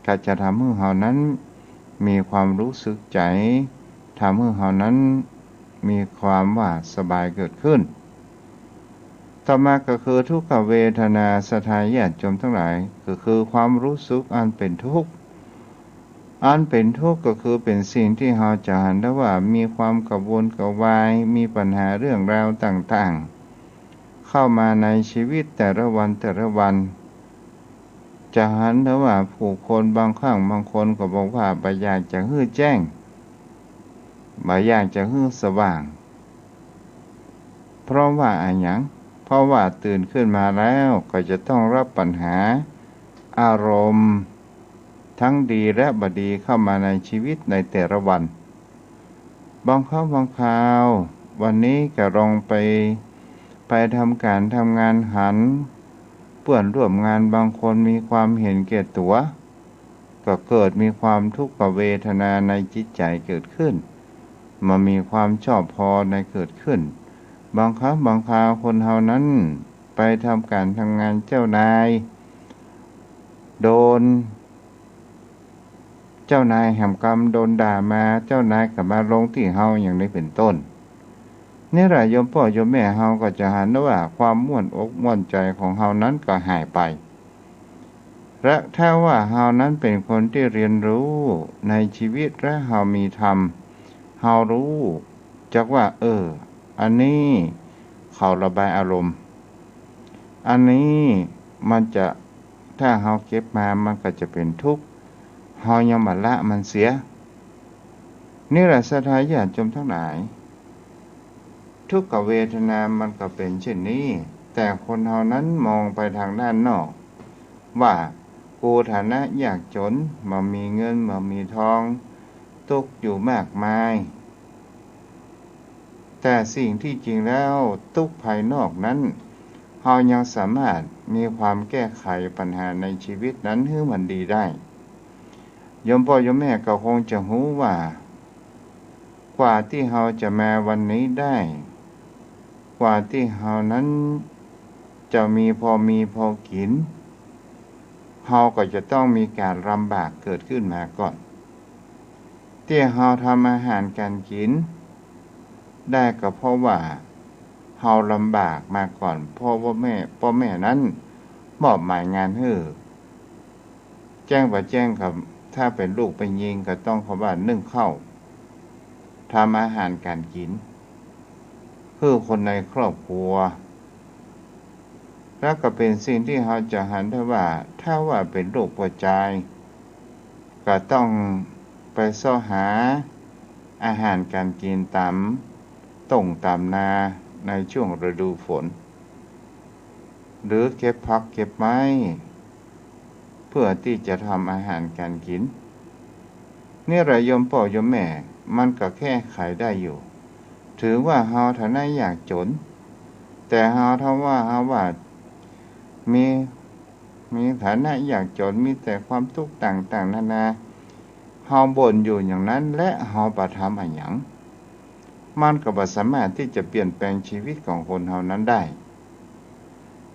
ก็จะทำหื้อเฮานั้นมีความรู้สึกใจ๋ ทำหื้อเฮานั้นมีความว่าสบายเกิดขึ้น ต่อมาก็คือทุกขเวทนา ศรัทธาญาติโยมตังหลาย ก็คือความรู้สึกอันเป๋นทุกข์ อันเป๋นทุกข์ก็คือเป๋นสิ่งตี้เฮาจะหันได้ว่ามีความกระวนกระวาย มีปัญหาเรื่องราวต่างๆ เข้ามาในชีวิตแต่ละวันแต่ละวัน จะหันได้ว่าผู้คนบางครั้งบางคนก็บอกว่าบ่อยากจะหื้อแจ้ง บ่อยากจะหื้อสว่าง เพราะว่าอะหยัง เพราะว่าตื่นขึ้นมาแล้วก็จะต้องรับปัญหาอารมณ์ ทั้งดีและบ่ดีเข้ามาในชีวิตในแต่ละวัน บางครั้งบางคราว วันนี้ก็ลองไป ไปทำก๋านทำงานหัน เปื้อนร่วมงานบางคนมีความเห็นแก่ตั๋ว ก็เกิดมีความทุกขเวทนาในจิตใจ๋เกิดขึ้น บ่มีความชอบพอในเกิดขึ้น บางครั้งบางคราวคนเฮานั้นไปทำก๋านทำงานเจ้านาย โดน เจ้านายแหมกำโดนด่ามา เจ้านายก็มาลงตี้เฮาอย่างนี้เป๋นต้น นี่แหละโยมป้อโยมแม่เฮาก็จะหันได้ว่าความม่วนอกม่วนใจ๋ของเฮานั้นก็หายไป และถ้าว่าเฮานั้นเป๋นคนตี้เรียนรู้ในชีวิตและเฮามีธรรม เฮารู้จักว่า เออ อันนี้เขาระบายอารมณ์ อันนี้มันจะ ถ้าเฮาเก็บมามันก็จะเป๋นทุกข์ เฮายังบ่ละมันเสีย นี่แหละศรัทธาญาติโยมตังหลาย ทุกขเวทนามันก็เป๋นเช่นนี้ แต่คนเฮานั้นมองไปตางด้านนอก ว่ากูฐานะยากจ๋น บ่มีเงินบ่มีทอง ตุ๊กข์อยู่มากมาย แต่สิ่งตี้จริงแล้วตุ๊กข์ภายนอกนั้น เฮายังสามารถมีความแก้ไขปัญหาในชีวิตนั้นหื้อมันดีได้ โยมป้อโยมแม่ก็คงจะฮู้ว่า กว่าตี้เฮาจะมาวันนี้ได้ กว่าตี้เฮานั้นจะมีพอมีพอกิ๋น เฮาก็จะต้องมีก๋านลำบากเกิดขึ้นมาก่อน ตี้เฮาทำอาหารก๋านกิ๋นได้ก็เพราะว่าเฮาลำบากมาก่อน เพราะว่าแม่ ป้อแม่นั้นมอบหมายงานหื้อ แจ้งบ่แจ้งก็ ถ้าเป๋นลูกเป๋นญิงก็ต้องเข้าบ้านนึ่งข้าว ทำอาหารก๋านกิ๋น หื้อคนในครอบครัว แล้วก็เป๋นสิ่งตี้เฮาจะหันได้ว่า ถ้าว่าเป๋นลูกป้อจาย ก็ต้องไปเซาะหาอาหารก๋านกิ๋นต๋ามต้งต๋ามนาในช่วงฤดูฝน หรือเก็บผักเก็บไม้ เพื่อตี้จะทำอาหารก๋านกิ๋น นี่แหละโยมป้อโยมแม่ มันก็แก้ไขได้อยู่ ถือว่าเฮาฐานะยากจ๋น แต่เฮาถ้าว่า เฮาว่ามี มีฐานะยากจ๋น มีแต่ความตุ๊กข์ต่างๆ นานา เฮาบ่นอยู่อย่างนั้น และเฮาบ่ทำอะหยัง มันก็บ่สามารถตี้จะเปลี่ยนแปลงชีวิตของคนเฮานั้นได้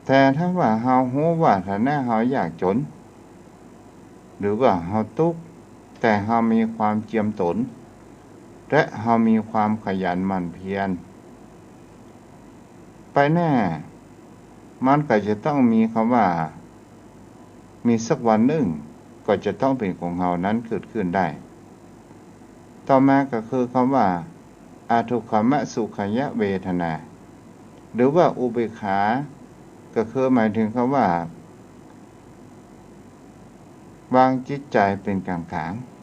แต่ถ้าว่าเฮาฮู้ว่าฐานะเฮายากจ๋น หรือว่าเฮาตุ๊กข์ แต่เฮามีความเจียมตน และเฮามีความขยันหมั่นเพียร ไปหน้า มันก็จะต้องมีกำว่า มีสักวันนึ่งก็จะต้องเป๋นของเฮานั้นเกิดขึ้นได้ ต่อมาก็คือกำว่า อทุกขมสุขยเวทนา หรือว่าอุเบกขา ก็คือหมายเถิงกำว่า วางจิตใจ๋เป๋นก๋างๆ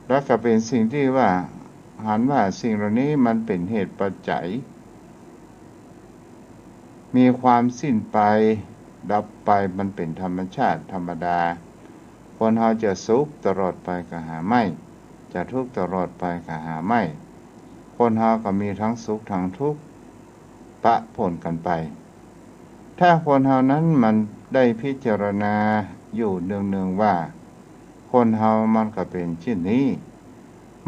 แล้วก็เป๋นสิ่งตี้ว่า หันว่าสิ่งเหล่านี้มันเป๋นเหตุปัจจัย มีความสิ้นไป ดับไป มันเป๋นธรรมชาติธรรมดา คนเฮาจะสุขตลอดไปก็หาไม่ จะทุกข์ตลอดไปก็หาไม่ คนเฮาก็มีทั้งสุขทั้งทุกข์ ปะปนกั๋นไป ถ้าคนเฮานั้นมันได้พิจารณาอยู่เนืองๆ ว่า คนเฮามันก็เป๋นเช่นนี้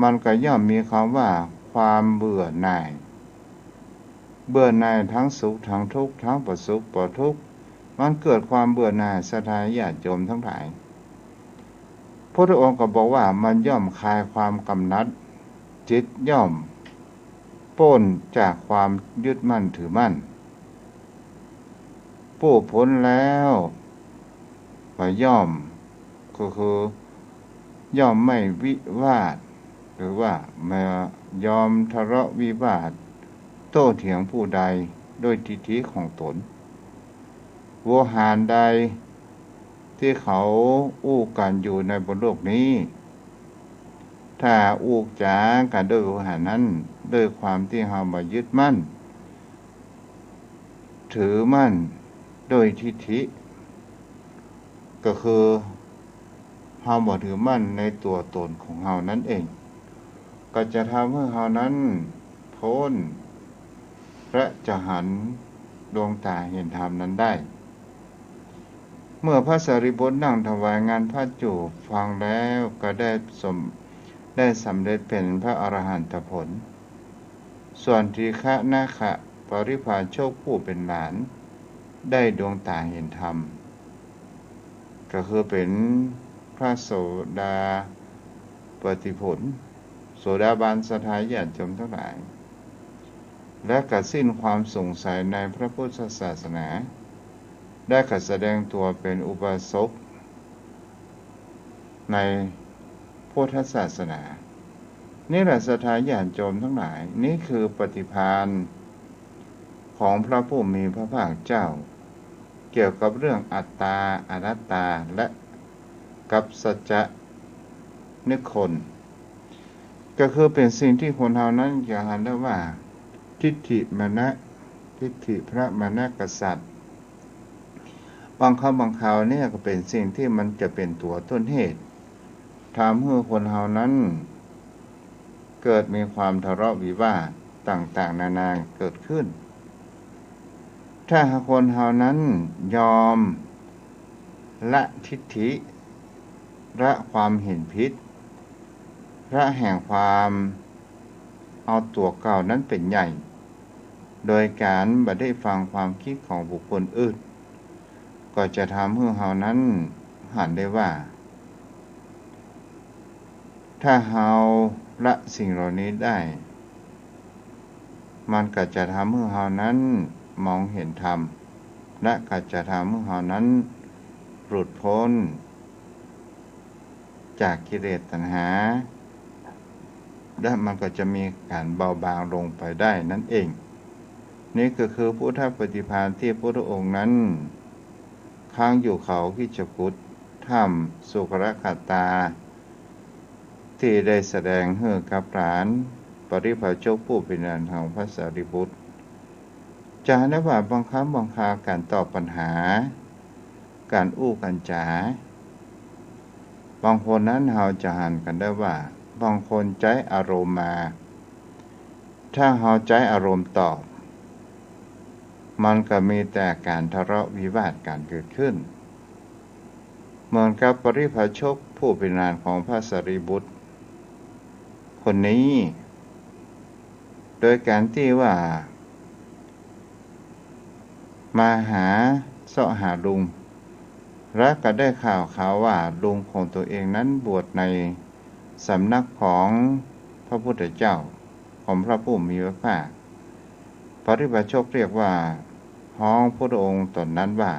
มันก็ย่อมมีกำว่าความเบื่อหน่าย เบื่อหน่ายทั้งสุขทั้งทุกข์ ทั้งบ่สุขบ่ทุกข์ มันเกิดความเบื่อหน่าย ศรัทธาญาติโยมตังหลาย พุทธองค์ก็บอกว่ามันย่อมคลายความกำหนัด จิตย่อมป๊นจากความยึดมั่นถือมั่น ผู้ป๊นแล้วก็ย่อม ก็คือย่อมไม่วิวาท หรือว่าไม่ยอมทะเลาะวิวาท โต้เถียงผู้ใดด้วยทิฏฐิของตน โวหารใดตี้เขาอู้กั๋นอยู่ในบนโลกนี้ ถ้าอู้จ๋ากั๋นด้วยโวหารนั้น ด้วยความตี้เฮาบ่ยึดมั่นถือมั่นด้วยทิฏฐิ ก็คือเฮาบ่ถือมั่นในตั๋วตนของเฮานั้นเอง ก็จะทำหื้อเฮานั้นป๊น และจะหันดวงต๋าหันธรรมนั้นได้ เมื่อพระสารีบุตรนั่งถวายงานพระจูบฟังแล้วก็ได้สม ได้สำเร็จเป๋นพระอรหันตผล ส่วนทีฆนคปริพาชกผู้เป๋นหลาน ได้ดวงต๋าหันธรรม ก็คือเป๋นพระโสดาปัตติผล โสดาบัน ศรัทธาญาติโยมตังหลาย และก็สิ้นความสงสัยในพระพุทธศาสนา ได้ก็แสดงตั๋วเป๋นอุบาสกในพุทธศาสนา นี่แหละศรัทธาญาติโยมตังหลาย นี่คือปฏิภาณของพระผู้มีพระภาคเจ้า เกี่ยวกับเรื่องอัตตา อนัตตา และกับสัจจะนิครน ก็คือเป๋นสิ่งตี้คนเฮานั้นจะหันได้ว่า ทิฏฐิมานะ ทิฏฐิพระมานะกษัตริย์ บางครั้งบางคราวเนี่ยก็เป๋นสิ่งตี้มันจะเป๋นตั๋วต้นเหตุ ทำหื้อคนเฮานั้นเกิดมีความทะเลาะวิวาทต่างๆ นานาเกิดขึ้น ถ้าหากคนเฮานั้นยอมละทิฏฐิ ละความหันผิด ละแห่งความ เอาตั๋วเก่านั้นเป๋นใหญ่ โดยก๋านบ่ได้ฟังความกึ๊ดของบุคคลอื่น ก็จะทำหื้อเฮานั้นหันได้ว่า ถ้าเฮาละสิ่งเหล่านี้ได้ มันก็จะทำหื้อเฮานั้นมองเห็นธรรม และก็จะทำหื้อเฮานั้นหลุดป๊นจากกิเลสตัณหา และมันก็จะมีก๋านเบาบางลงไปได้นั้นเอง นี่ก็คือพุทธปฏิภาณตี้พุทธองค์นั้น ค้างอยู่เขาคิชกูฏ ถ้ำสุขลักขตา ตี้ได้แสดงหื้อกับหลานปริพาชกผู้เป๋นหลานของพระสารีบุตร จะหันได้ว่าบางครั้งบางคราวก๋านตอบปัญหา ก๋านอู้ก๋านจ๋า บางคนนั้นเฮาจะหันกั๋นได้ว่า บางคนใจ๊อารมณ์มา ถ้าเฮาใจ๊อารมณ์ตอบ มันก็มีแต่ก๋านทะเลาะวิวาทกั๋นเกิดขึ้น เหมือนกับปริพาชกผู้เป๋นหลานของพระสารีบุตรคนนี้ โดยก๋านตี้ว่า มาหาเซาะหาลุง และก็ได้ข่าวข่าวว่าลุงของตั๋วเองนั้นบวชในสำนักของพระพุทธเจ้า ของพระผู้มีพระภาค ปริพาชกเรียกว่า ฮ้องพุทธองค์ต๋นนั้นว่า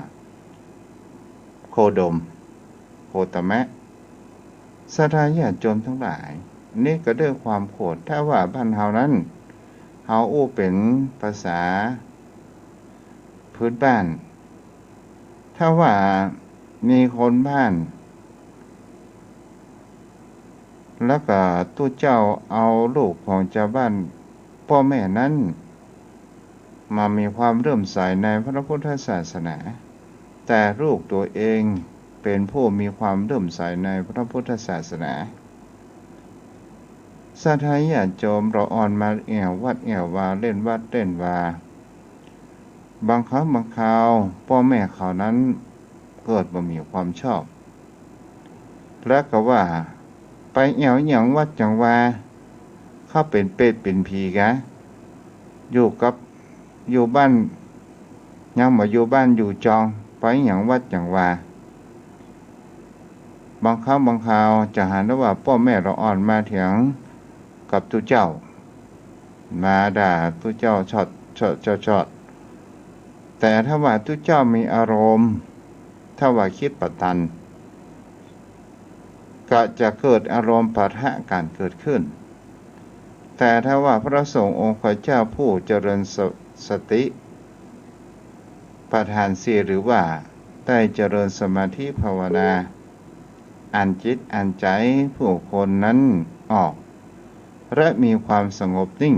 โคดม โคตมะ ศรัทธาญาติโยมทั้งหลาย นี่ก็ด้วยความโขด ถ้าว่าบ้านเฮานั้น เฮาอู้เป๋นภาษาพื้นบ้าน ถ้าว่ามีคนบ้าน แล้วก็ตุ๊เจ้าเอาลูกของจาวบ้านป้อแม่นั้น มามีความเลื่อมใสในพระพุทธศาสนา แต่ลูกตั๋วเองเป๋นผู้มีความเลื่อมใสในพระพุทธศาสนา ศรัทธาญาติโยมละอ่อนมาแอ่ววัดแอ่ววา เล่นวัดเล่นวา บางครั้งบางคราวป้อแม่เขานั้นเกิดบ่มีความชอบ แล้วก็ว่า ไปแอ่วหยังวัดหยังวา เขาเป๋นเปรตเป๋นผีกา อยู่กับ อยู่บ้าน ยังบ่อยู่บ้านอยู่จอง ไปหยังวัดหยังวา บางครั้งบางคราวจะหันได้ว่าป้อแม่ละอ่อนมาเถียงกับตุ๊เจ้า มาด่าตุ๊เจ้าชอด ชอด ชอด ชอด แต่ถ้าว่าตุ๊เจ้ามีอารมณ์ ถ้าว่ากึ๊ดบ่ตัน ก็จะเกิดอารมณ์ปะทะกั๋นเกิดขึ้น แต่ถ้าว่าพระสงฆ์องค์เจ้าผู้เจริญส- สติปัฏฐานสี่ หรือว่าได้เจริญสมาธิภาวนา อั้นจิตอั้นใจ๋ผู้คนนั้นออก และมีความสงบนิ่ง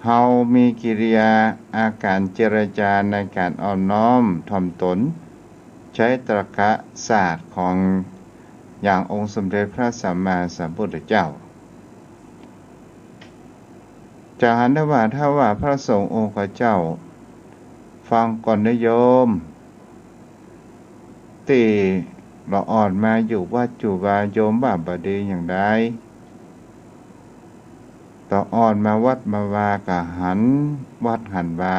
เฮามีกิริยาอาก๋านเจรจาในก๋านอ่อนน้อมถ่อมตน ใจ๊ตรรกะศาสตร์ของอย่างองค์สมเด็จพระสัมมาสัมพุทธเจ้า จะหันได้ว่าถ้าว่าพระสงฆ์องค์เจ้า ฟังก่อนนะโยม ตี้ละอ่อนมาอยู่วัดอยู่วา โยมว่าบ่ดีอย่างใด ละอ่อนมาวัดมาวาก็หันวัดหันวา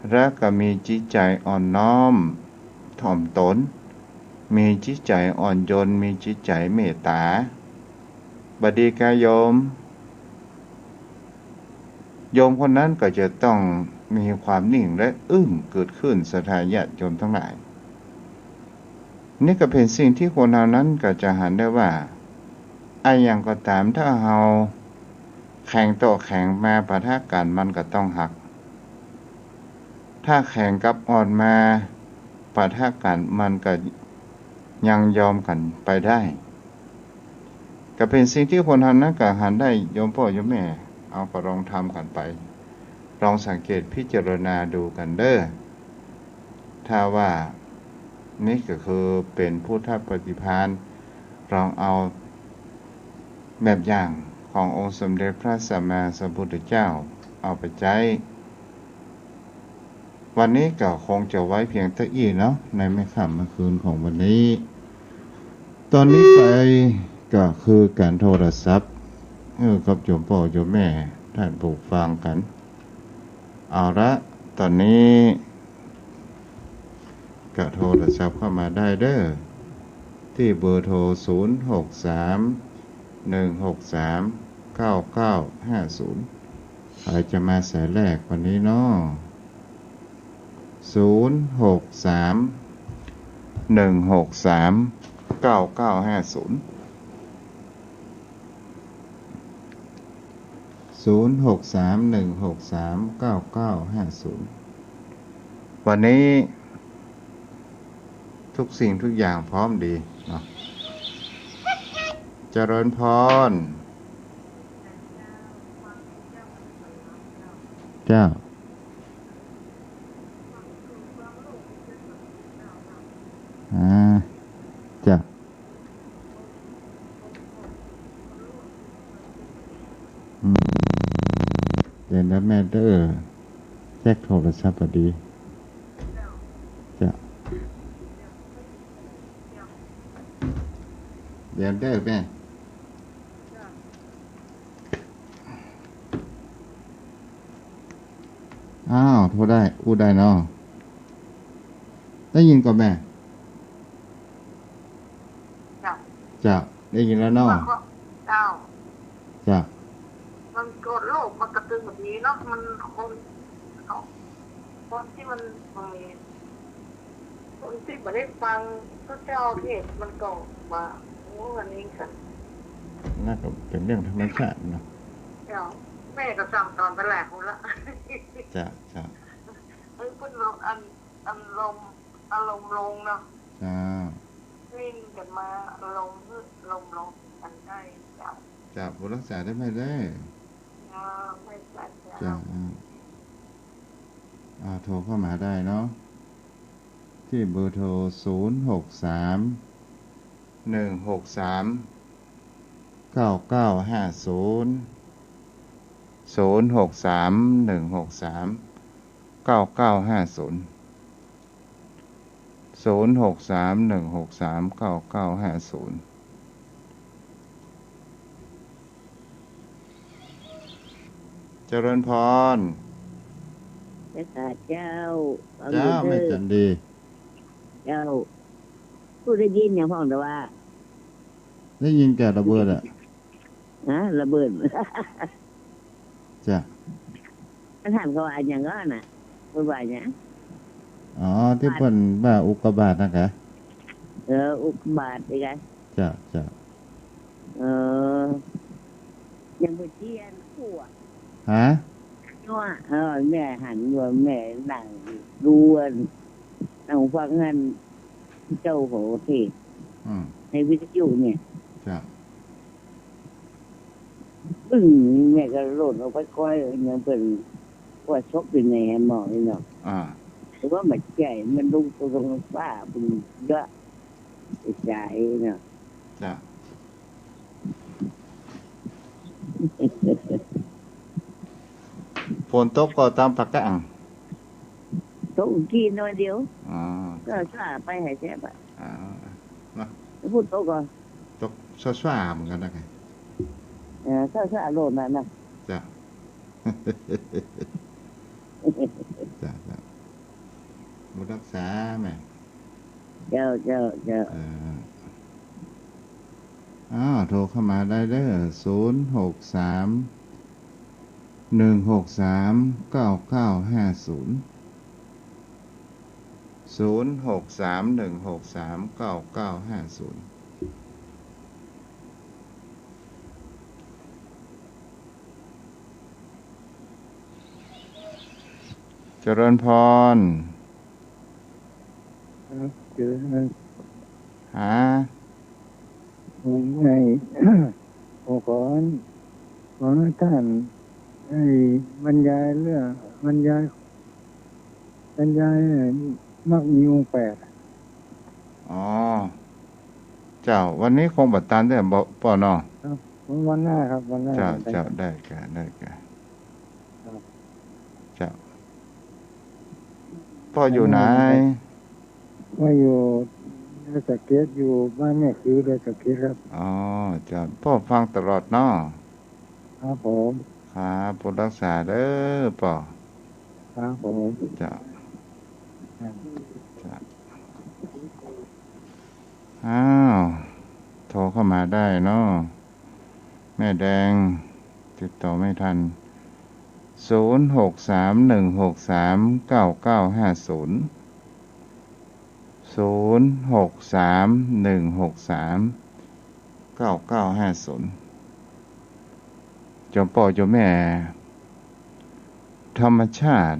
แล้วก็มีจิตใจ๋อ่อนน้อมถ่อมตน มีจิตใจ๋อ่อนโยน มีจิตใจ๋เมตต๋า บ่ดีกาโยม โยมคนนั้นก็จะต้องมีความนิ่งและอึ้งเกิดขึ้น ศรัทธาญาติโยมทั้งหลาย นี่ก็เป๋นสิ่งตี้คนเฮานั้นก็จะหันได้ว่า อะหยังก็ต๋าม ถ้าเฮาแข็งต่อแข็งมาปะทะกั๋น มันก็ต้องหัก ถ้าแข็งกับอ่อนมาปะทะกั๋น มันก็ยังยอมกั๋นไปได้ ก็เป๋นสิ่งตี้คนเฮานั้นก็หันได้ โยมป้อโยมแม่ เอาก็ลองทำกั๋นไป ลองสังเกตพิจารณาดูกั๋นเด้อ ถ้าว่านี่ก็คือเป๋นพุทธปฏิภาณ ลองเอาแบบอย่างขององค์สมเด็จพระสัมมาสัมพุทธเจ้าเอาไปใจ๊ วันนี้ก็คงจะไว้เพียงเต้าอี้เนาะ ในแม่ค่ำแม่คืนของวันนี้ ต๋อนนี้ไปก็คือก๋านโทรศัพท์ เออ กับโยมป้อโยมแม่ต้านผู้ฟังกั๋น เอาละ ต๋อนนี้ก็โทรศัพท์เข้ามาได้เด้อ ตี้เบอร์โทร ศูนย์ หก สาม หนึ่ง หก สาม เก้า เก้า ห้า ศูนย์ ใผจะมาสายแรกวันนี้เนาะ ศูนย์ หก สาม หนึ่ง หก สาม เก้า เก้า ห้า ศูนย์ ศูนย์ หก สาม หนึ่ง หก สาม เก้า เก้า ห้า ศูนย์ วันนี้ทุกสิ่งทุกอย่างพร้อมดีเนาะ เจริญพร เจ้า อ่า จ้ะ อืม เดี๋ยวนะแม่เด้อ เช็คโทรศัพท์พอดี จ้ะ เดี๋ยวเด้อแม่ อ้าว โทรได้ อู้ได้เนาะ ได้ยินก่อแม่ จ้ะ จ้ะ ได้ยินแล้วเนาะ เจ้า จ้ะ มันก็โลกมันกระตึงแบบนี้เนาะ มันคน คนตี้มัน คนตี้บ่ได้ฟังพระเจ้าเทศน์มันก็ว่า โอ้ อันนี้กัน นั่นก็เป๋นเรื่องธรรมชาติเนาะ เจ้า แม่ก็สั่งสอนไปหลายคนละ จ้ะ จ้ะ เฮ้ย เปิ้นลงอัน อารมณ์ อารมณ์ลงเนาะ จ้ะ วิ่งกั๋นมา อารมณ์ อารมณ์ลงกั๋นได้ จ้ะ จ้ะ ผู้รักษาได้ไหมเด้อ อ่า ไม่ใช่ จ้ะ อ่า อ่า โทรเข้ามาได้เนาะ ตี้เบอร์โทร ศูนย์ หก สาม หนึ่ง หก สาม เก้า เก้า ห้า ศูนย์ ศูนย์ หก สาม หนึ่ง หก สาม เก้า เก้า ห้า ศูนย์ ศูนย์ หก สาม หนึ่ง หก สาม เก้า เก้า ห้า ศูนย์ เจริญพร เจ้าค่ะ เจ้า เจ้า ฟังอยู่เด้อ แม่จันดี เจ้า ผู้ได้ยินอย่างพ่องแต่ว่า ได้ยินแก่ระเบิดอะ ฮะ ระเบิด จ้ะ ท่านเขาว่าอย่างนั้นน่ะ เปิ้นว่าหยัง อ๋อ ตี้เปิ้นว่าอุกกาบาตนั่นกะ เออ อุกกาบาตนี่กะ จ้ะ จ้ะ เออ ยังบ่เจียนขั่ว ฮะ เนาะ เออ แม่หันอยู่ แม่นั่งดูอัน นั่งฟังอัน เจ้าโหเทศน์ อืม ในวิทยุเนี่ย จ้ะ ปึ้ง แม่ก็โลดออกไปก้อย ยังเปิ้นว่าศพอยู่ในหม้อนี่เนาะ อ่า แต่ว่ามันใหญ่ มันลงไปลงฟ้า มันเยอะ ใหญ่เนาะ จ้ะ ฝนตกก่อตามปากกะอัง ตกกี้น้อยเดียว อ๋อ ก็ซ่าไปหายแซ่บอะ อ๋อ เนาะ พูดตกก่อน ตกซ่าๆ เหมือนกั๋นนะ เออ ซ่าๆ โลดนั่นน่ะ จ้ะ จ้ะ จ้ะ บุญรักษาแม่ เจ้า เจ้า เจ้า เออ อ้าว โทรเข้ามาได้เด้อ ศูนย์ หก สาม หนึ่ง หก สาม เก้า เก้า ห้า ศูนย์ ศูนย์ หก สาม หนึ่ง หก สาม เก้า เก้า ห้า ศูนย์ เจริญพร ครับ เจริญพร หา ผมให้ ผมขอ ขอให้ท่านให้บรรยายเรื่อง บรรยาย บรรยายมรรคมีองค์แปด อ๋อ เจ้า วันนี้คงบ่ตันเด้อ บ่ ป้อเนาะ ครับ วันหน้าครับ วันหน้า เจ้า วันหน้า เจ้า ได้ก่ะ ได้ก่ะ ครับ เจ้า ป้ออยู่ไหน ว่าอยู่ดอยสะเก็ด อยู่บ้านแม่คือดอยสะเก็ดครับ อ๋อ เจ้า ป้อฟังตลอดเนาะ ครับผม ครับ บุญรักษาเด้อป้อ ครับผม เจ้า ครับ เจ้า อ้าว โทรเข้ามาได้เนาะ แม่แดง ติดต่อไม่ทัน ศูนย์ หก สาม หนึ่ง หก สาม เก้า เก้า ห้า ศูนย์ ศูนย์ หก สาม หนึ่ง หก สาม เก้า เก้า ห้า ศูนย์ เจ้าป้อเจ้าแม่ ธรรมชาติ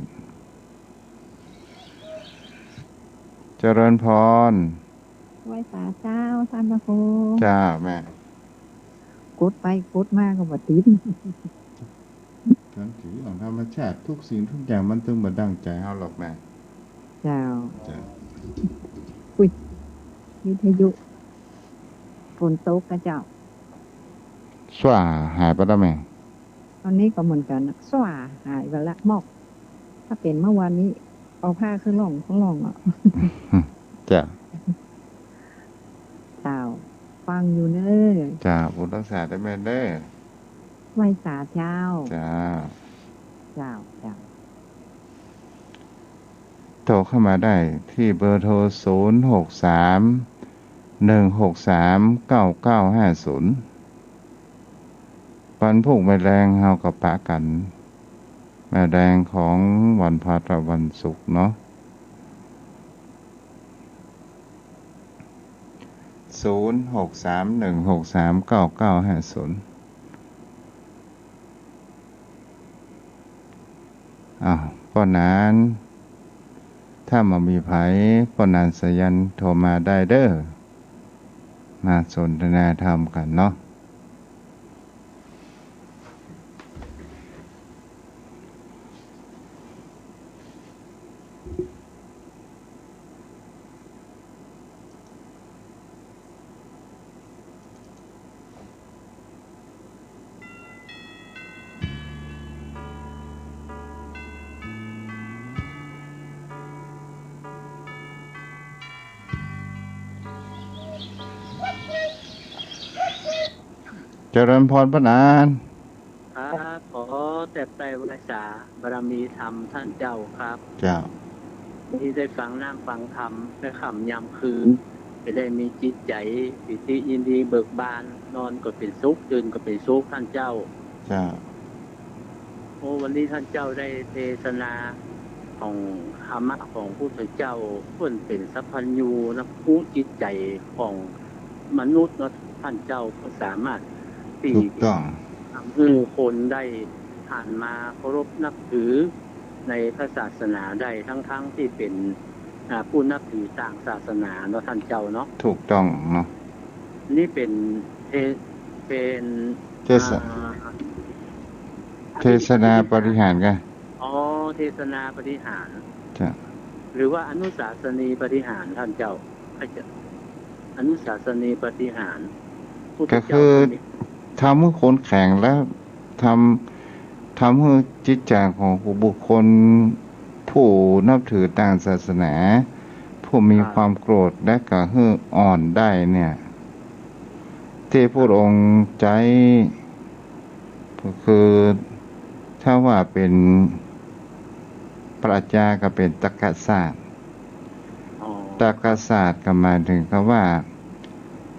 เจริญพร ไหว้สาเจ้า ต้านพระครู เจ้าแม่ กดไปกดมาก็บ่ติด สันติของธรรมชาติ ทุกสิ่งทุกอย่างมันตึงบ่ดั่งใจ๋เฮาหรอกแม่ เจ้า เจ้า อุ๊ย วิทยุ ฝนตกกะเจ้า สว้า หายไปแล้วแม่ ตอนนี้ก็เหมือนกั๋นน่ะ สว้า หายไปละ หมอก ถ้าเป๋นเมื่อวานนี้ เอาผ้าขึ้นร่อง ขึ้นร่องอ่ะ เจ้า เจ้า ฟังอยู่เน้อ เจ้า บุญรักษาเด้อแม่เด้อ ไหว้สาเจ้า เจ้า เจ้า เจ้า โทรเข้ามาได้ตี้เบอร์โทร ศูนย์ หก สาม หนึ่ง หก สาม เก้า เก้า ห้า ศูนย์ วันพูกแม่แดงเฮาก็ปะกั๋น แม่แดงของวันพฤหัสกับวันศุกร์เนาะ ศูนย์ หก สาม หนึ่ง หก สาม เก้า เก้า ห้า ศูนย์ อ้าว ป้อหนาน ถ้าบ่มีใผ ป้อหนานสายัณโทรมาได้เด้อ มาสนทนาธรรมกั๋นเนาะ เจริญพรป้อหนาน ครับ ขอแตบไตร่ไหว้สาบารมีธรรมต้านเจ้าครับ เจ้า นี่ได้ฟังน้ำฟังธรรมในค่ำยามคืน จะได้มีจิตใจ๋ปีติยินดีเบิกบาน นอนก็เป๋นสุข ตื่นก็เป๋นสุข ต้านเจ้า เจ้า โอ้ วันนี้ต้านเจ้าได้เทศนาของธรรมะของพุทธเจ้า เปิ้นเป๋นสัพพัญญูนะ ฮู้จิตใจ๋ของมนุษย์เนาะ ต้านเจ้าก็สามารถตี้ ถูกต้อง ทำหื้อคนได้หันมาเคารพนับถือในพระศาสนาได้ ทั้งๆ ตี้เป๋น อ่า ผู้นับถือต่างศาสนาเนาะ ต้านเจ้าเนาะ ถูกต้องเนาะ นี่เป๋นเท- เป๋น เทศ- อ่า เทศนาปาฏิหาริย์กะ อ๋อ เทศนาปาฏิหาริย์ จ้ะ หรือว่าอนุสาสนีปาฏิหาริย์ ต้านเจ้า อนุสาสนีปาฏิหาริย์ พุทธเจ้า ก็คือ ก็มี ทำหื้อคนแข็งและ ทำ- ทำหื้อจิตใจ๋ของบุคคลผู้นับถือต่างศาสนา ผู้มี ครับ ความโกรธและก็หื้ออ่อนได้เนี่ย ตี้พระองค์ใจ๊ ก็คือถ้าว่าเป๋นปรัชญาก็เป๋นตรรกศาสตร์ อ๋อ ตรรกศาสตร์ก็หมายเถิงกำว่า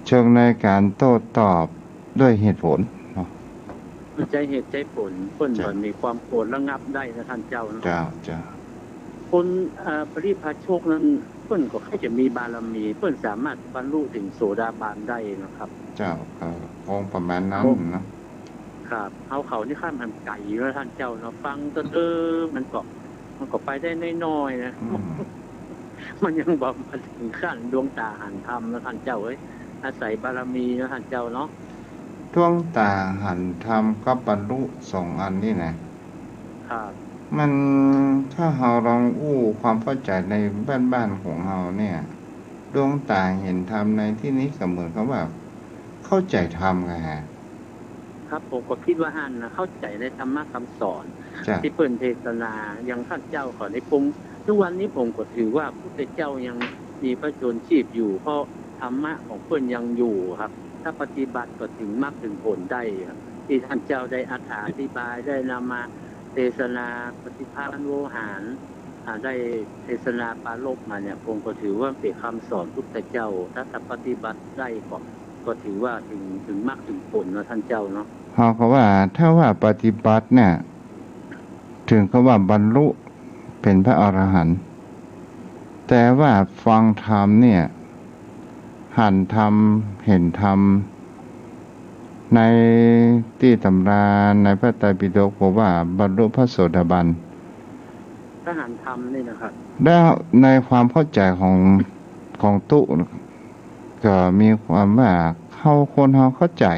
เชิงในก๋านโต้ตอบด้วยเหตุผลเนาะ ใจ๊เหตุใจ๊ผล เปิ้น เจ้า ก็มีความโกรธระงับได้นะต้านเจ้าเนาะ เจ้า เจ้า คน เอ่อ ปริพาชกนั้น เปิ้นก็ใค่จะมีบารมี เปิ้นสามารถบรรลุเถิงโสดาบันได้นะครับ เจ้า ก็คงประมาณนั้นเนาะ ครับ เฮาเขานี่ข้ามหันไก๋แล้วต้านเจ้าเนาะ ฟังก็ เออ มันก็ มันก็ไปได้น้อยๆ นะ อืม มันยังบ่มาเถิงขั้นดวงต๋าหันธรรมนะต้านเจ้าเอ้ย อาศัยบารมีนะต้านเจ้าเนาะ ดวงต๋าหันธรรมกับบรรลุสองอันนี่นะ ครับ มัน ถ้าเฮาลองอู้ความเข้าใจ๋ในบ้านๆ ของเฮาเนี่ย ดวงต๋าหันธรรมในตี้นี้ก็เหมือนกับว่าเข้าใจ๋ธรรมไงฮะ ครับ ผมก็กึ๊ดว่าหั้นนะ เข้าใจ๋ในธรรมะกำสอน จ้ะ ตี้เปิ้นเทศนา อย่างต้านเจ้าเขาในกรุง ทุกวันนี้ผมก็ถือว่าพุทธเจ้ายังมีพระชนม์ชีพอยู่ เพราะธรรมะของเปิ้นยังอยู่ครับ ถ้าปฏิบัติก็เถิงมรรคเถิงผลได้ครับ ตี้ต้านเจ้าได้อธิบาย ได้นำมาเตสนาปฏิภาณโวหาร อ่า ได้เตสนาปรารภมาเนี่ย ผมก็ถือว่าเป๋นกำสอนพุทธเจ้า ถ้า ถ้าปฏิบัติได้ก็ ก็ถือว่าเถิง เถิงมรรคเถิงผลเนาะต้านเจ้าเนาะ เฮาก็ว่า ถ้าว่าปฏิบัติเนี่ย เถิงกับว่าบรรลุเป๋นพระอรหันต์ แต่ว่าฟังธรรมเนี่ย หันธรรม เห็นธรรม ในตี้ตำราในพระไตรปิฎกบอกว่าบรรลุพระโสดาบัน ถ้าหันธรรมนี่นะครับ แล้วในความเข้าใจ๋ของ ของตุ๊ ก็มีความว่าเฮา คนเฮาเข้าใจ๋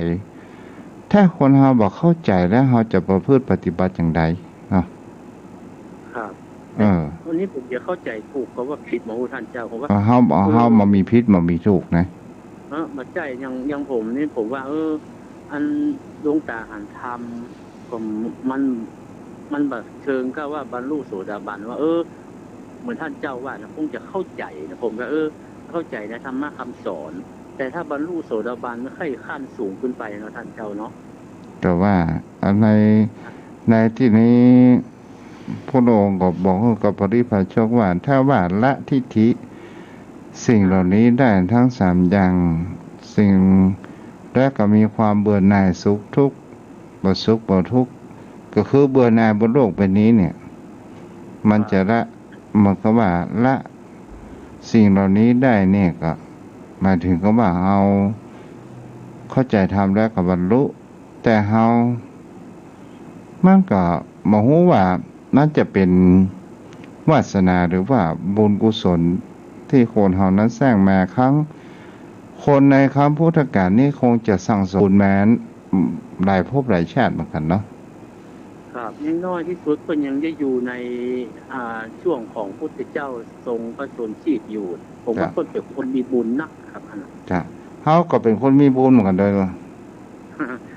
ถ้าคนเฮาบ่เข้าใจ๋แล้วเฮาจะประพฤติปฏิบัติอย่างใดเนาะ ครับ เออ อันนี้ผมจะเข้าใจ๋ถูกก็ว่าผิดบ่ฮู้ต้านเจ้า ผมว่า เฮา เออ เฮาบ่มีผิดบ่มีถูกนะ เออ บ่ใจ้ อย่าง อย่างผมนี่ผมว่า เออ อันหลวงต๋าหันธรรม ผม มัน มันบ่เชิงกับว่าบรรลุโสดาบัน ว่า เออ เหมือนต้านเจ้าว่านะ คงจะเข้าใจ๋นะ ผมก็ เออ เข้าใจ๋ในธรรมะกำสอน แต่ถ้าบรรลุโสดาบันมันใค่ขั้นสูงขึ้นไปเนาะต้านเจ้าเนาะ แต่ว่าใน ในตี้นี้ พระองค์ก็บอกกับปริพาชกว่า ถ้าว่าละทิฏฐิสิ่งเหล่านี้ได้ทั้งสามอย่าง สิ่ง และก็มีความเบื่อหน่ายสุขทุกข์ บ่สุขบ่ทุกข์ ก็คือเบื่อหน่ายบนโลกใบนี้เนี่ย มันจะละ เหมือนกับว่าละสิ่งเหล่านี้ได้เนี่ย ก็หมายถึงกับว่าเฮาเข้าใจ๋ธรรมแล้วก็บรรลุ แต่เฮา มันก็บ่ฮู้ว่ามันจะเป๋นวาสนาหรือว่าบุญกุศลตี้คนเฮานั้นสร้างมา ครั้ง คนในครั้งพุทธกาลนี้คงจะสั่งสมบุญมาหลายภพหลายชาติเหมือนกั๋นเนาะ ครับ อย่างน้อยตี้สุดเปิ้นยังได้อยู่ใน อ่า ช่วงของพุทธเจ้าทรงพระชนม์ชีพอยู่ ผมว่า ครับ เปิ้นเป๋นคนมีบุญนักครับ อันนั้น ครับ เฮาก็เป๋นคนมีบุญเหมือนกั๋นเด้อ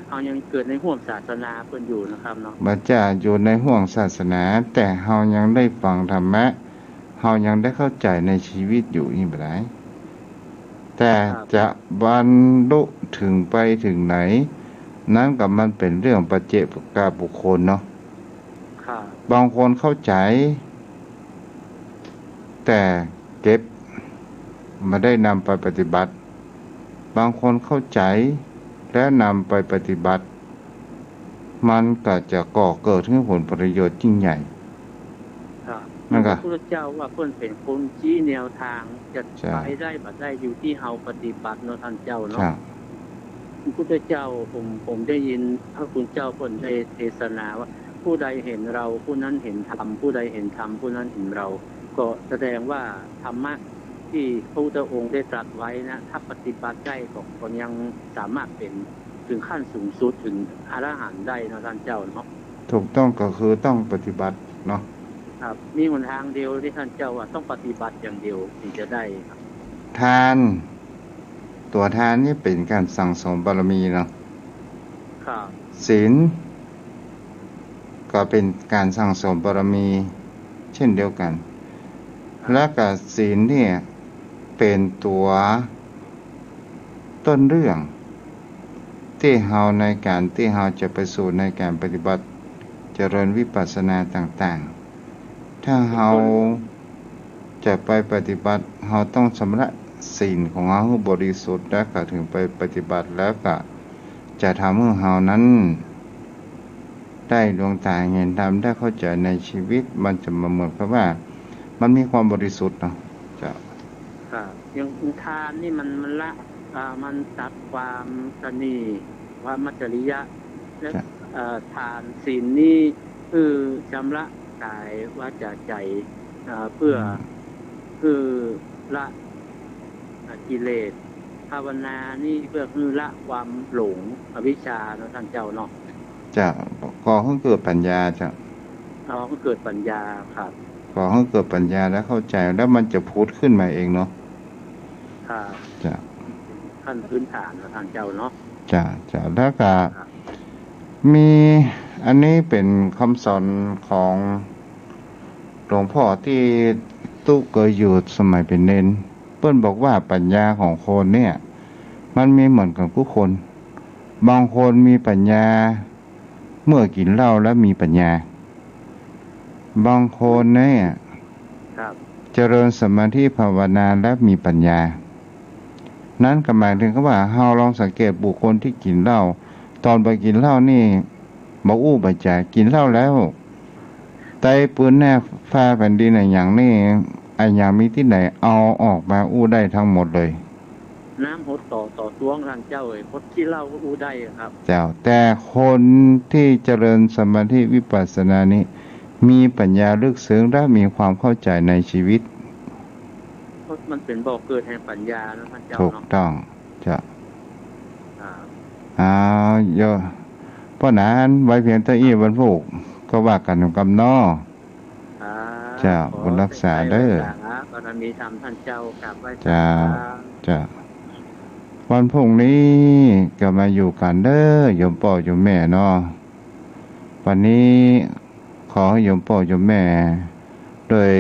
เฮายังเกิดในฮ่วงศาสนาเปิ้นอยู่นะครับเนาะ บ่าจะอยู่ในฮ่วงศาสนา แต่เฮายังได้ฟังธรรมะ เฮายังได้เข้าใจ๋ในชีวิตอยู่นี่บ่ได้ แต่ ครับ จะบรรลุเถิงไปเถิงไหน นั้นก็มันเป๋นเรื่องปัจเจกบุคคลเนาะ ครับ บางคนเข้าใจ๋ แต่เก็บ บ่ได้นำไปปฏิบัติ บางคนเข้าใจ๋แล้วนำไปปฏิบัติ มันก็จะก่อเกิดหื้อผลประโยชน์ยิ่งใหญ่ ครับ นั่นก็ พระพุทธเจ้าว่าเปิ้นเป๋นคนชี้แนวตาง จะ ใช่ ไปได้บ่ได้อยู่ตี้เฮาปฏิบัติเนาะต้านเจ้าเนาะ ใช่ พระพุทธเจ้า ผม ผมได้ยินพระคุณเจ้าเปิ้นได้เตสนาว่า ผู้ใดเห็นเรา ผู้นั้นเห็นธรรม ผู้ใดเห็นธรรม ผู้นั้นเห็นเรา ก็แสดงว่าธรรมะตี้พระพุทธองค์ได้ตรัสไว้นะ ถ้าปฏิบัติได้ก็ ก็ยังสามารถเป๋น เถิงขั้นสูงสุด เถิงอรหันต์ได้เนาะต้านเจ้าเนาะ ถูกต้อง ก็คือต้องปฏิบัติเนาะ ครับ มีหนตางเดียวตี้ต้านเจ้าว่าต้องปฏิบัติอย่างเดียวเถิงจะได้ครับ ทาน ตั๋วทานนี่เป๋นก๋านสั่งสมบารมีเนาะ ครับ ศีล ก็เป๋นก๋านสั่งสมบารมีเช่นเดียวกั๋น ครับ และก็ศีลเนี่ยเป๋นตั๋ว ต้นเรื่องตี้เฮา ในก๋านตี้เฮาจะไปสู่ในก๋านปฏิบัติเจริญวิปัสสนาต่างๆ ถ้าเฮาจะไปปฏิบัติ เฮาต้องชำระศีลของเฮาหื้อบริสุทธิ์ แล้วก็เถิงไปปฏิบัติ แล้วก็จะทำหื้อเฮานั้น ได้ดวงต๋าเห็นธรรม ได้เข้าใจ๋ในชีวิต มันจะมาเหมือนกับว่ามันมีความบริสุทธิ์เนาะ เจ้า ครับ อย่างทานนี่มัน มันละ อ่า มันตัดความตระหนี่ ความมัจฉริยะ และ เจ้า เอ่อ ทานศีลนี่คือชำระกายวาจาใจ๋ เอ่อ เพื่อ อืม คือละ อ่า กิเลส ภาวนานี่เพื่อคือละความหลงอวิชชาเนาะต้านเจ้าเนาะ เจ้า ก่อหื้อเกิดปัญญาเจ้า อ๋อ ก็เกิดปัญญาครับ ก่อหื้อเกิดปัญญาแล้วเข้าใจ๋ แล้วมันจะผุดขึ้นมาเองเนาะ ครับ เจ้า ขั้นพื้นฐานเนาะต้านเจ้าเนาะ เจ้า เจ้า แล้วก็ ครับ มี อันนี้เป๋นกำสอนของหลวงพ่อตี้ตุ๊เกยอยู่สมัยเป๋นเณร เปิ้นบอกว่าปัญญาของคนเนี่ย มันมีเหมือนกั๋นกู้คน บางคนมีปัญญา เมื่อกิ๋นเหล้าแล้วมีปัญญา บางคนเนี่ย ครับ เจริญสมาธิภาวนาแล้วมีปัญญา นั้นก็หมายถึงว่า เฮาลองสังเกตบุคคลตี้กิ๋นเหล้า ต๋อนบ่กิ๋นเหล้านี่ บ่อู้บ่จ๋า กิ๋นเหล้าแล้ว ไต๊ปืนแน่ฟ้าแผ่นดินอะหยังนี่ อะหยังมีตี้ไหน เอาออกมาอู้ได้ตึงหมดเลย น้ำหดต่อ ต่อตวง ต้านเจ้าเอ๋ย พดขี้เหล้าก็อู้ได้ครับ เจ้า แต่คนตี้เจริญสมาธิวิปัสสนานี้ มีปัญญาลึกซึ้งและมีความเข้าใจ๋ในชีวิต เพราะมันเป๋นบ่อเกิดแห่งปัญญานะต้านเจ้าเนาะ ถูกต้อง เจ้า ครับ อ้าว โย เพราะนั้นไว้เพียงเต้าอี้ วันพูกก็ว่ากั๋นกำเนาะ ครับ เจ้า ขอ บุญรักษาเด้อ เสด็จไปไหว้สาบารมีธรรมต้านเจ้า กราบไหว้ เจ้า ครับ เจ้า วันพรุ่งนี้ก็มาอยู่กั๋นเด้อ โยมป้อโยมแม่เนาะ วันนี้ขอหื้อโยมป้อโยมแม่ โดย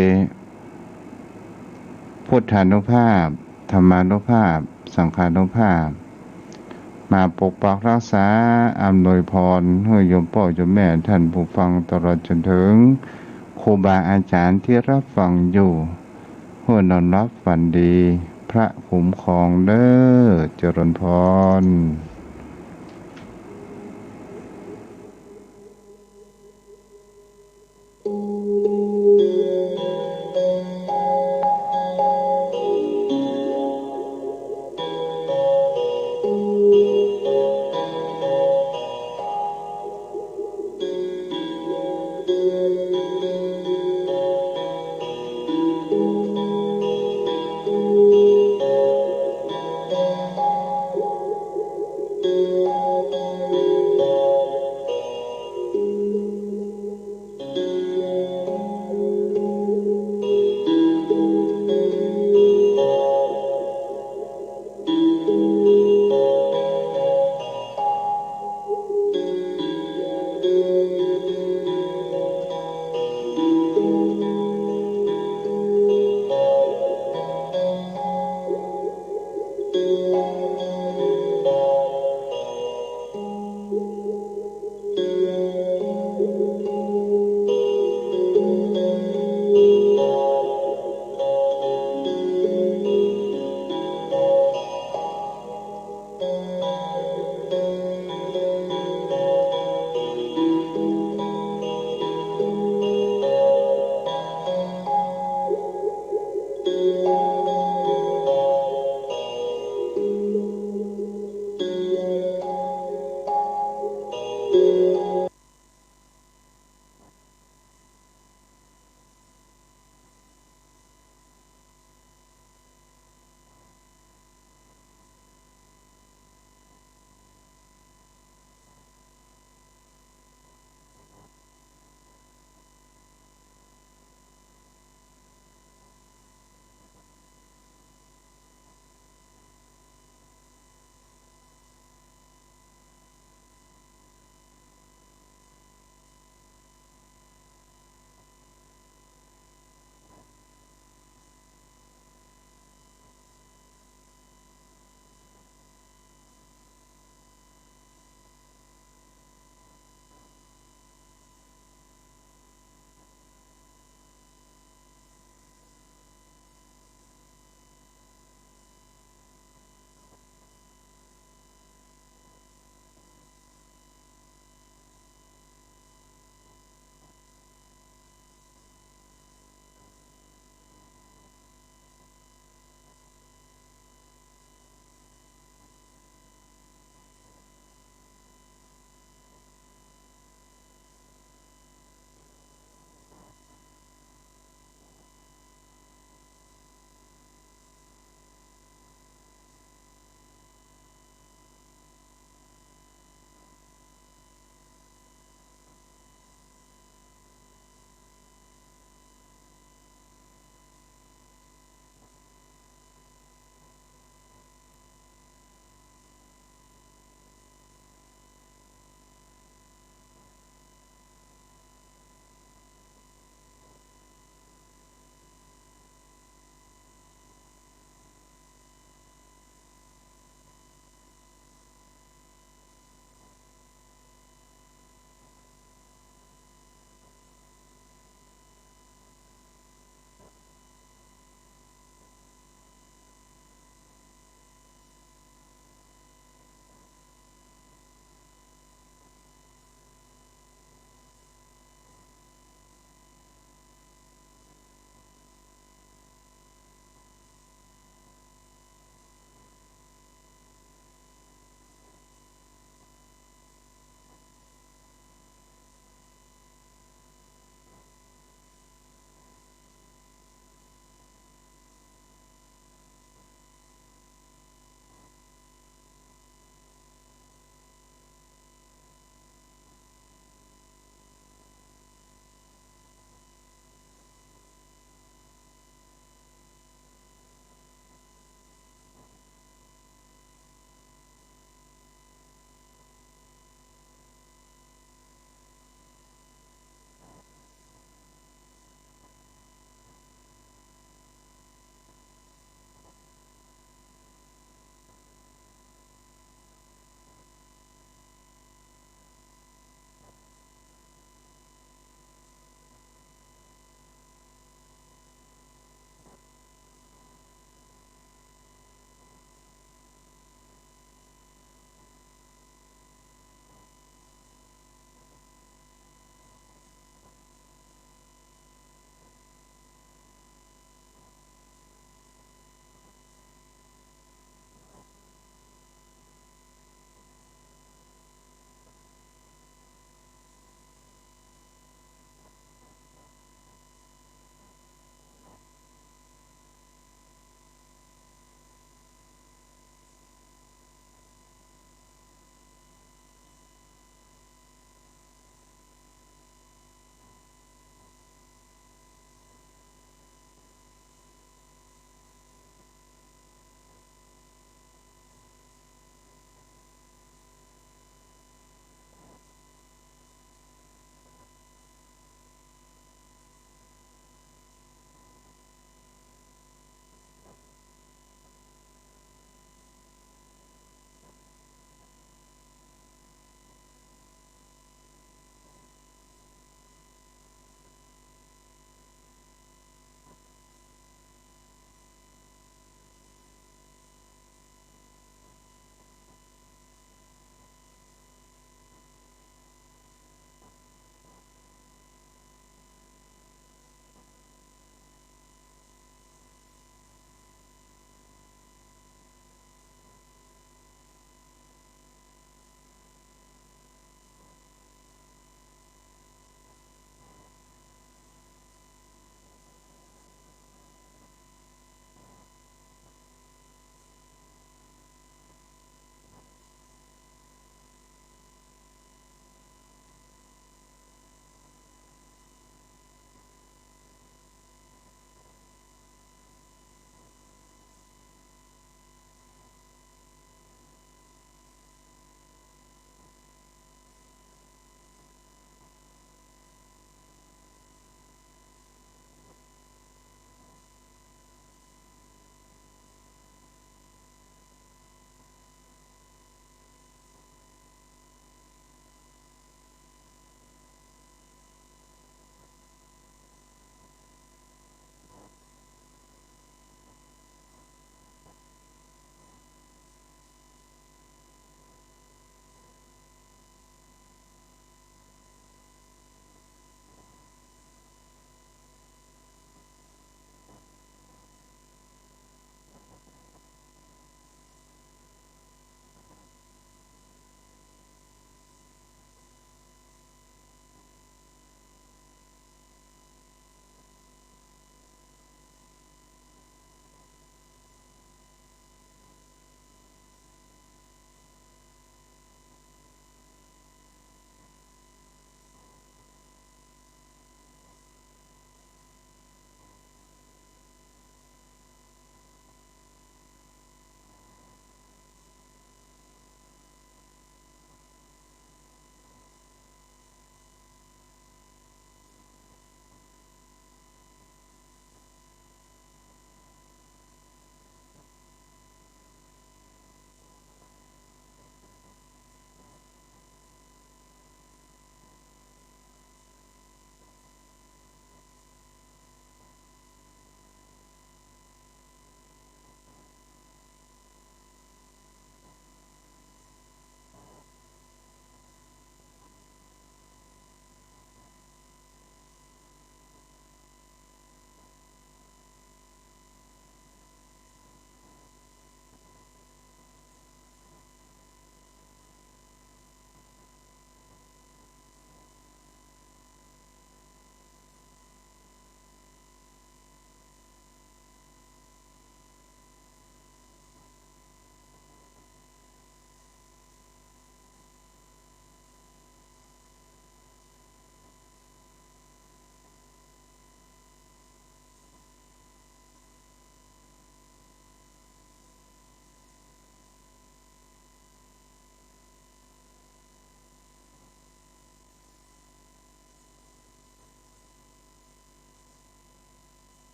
พุทธานุภาพ ธรรมานุภาพ สังฆานุภาพ มาปกปักรักษา อำนวยพรหื้อโยมป้อโยมแม่ ต้านผู้ฟัง ตลอดจ๋นเถิงครูบาอาจ๋ารย์ตี้ฮับฟังอยู่ หื้อนอนหลับฝันดี พระคุ้มครองเด้อ เจริญพร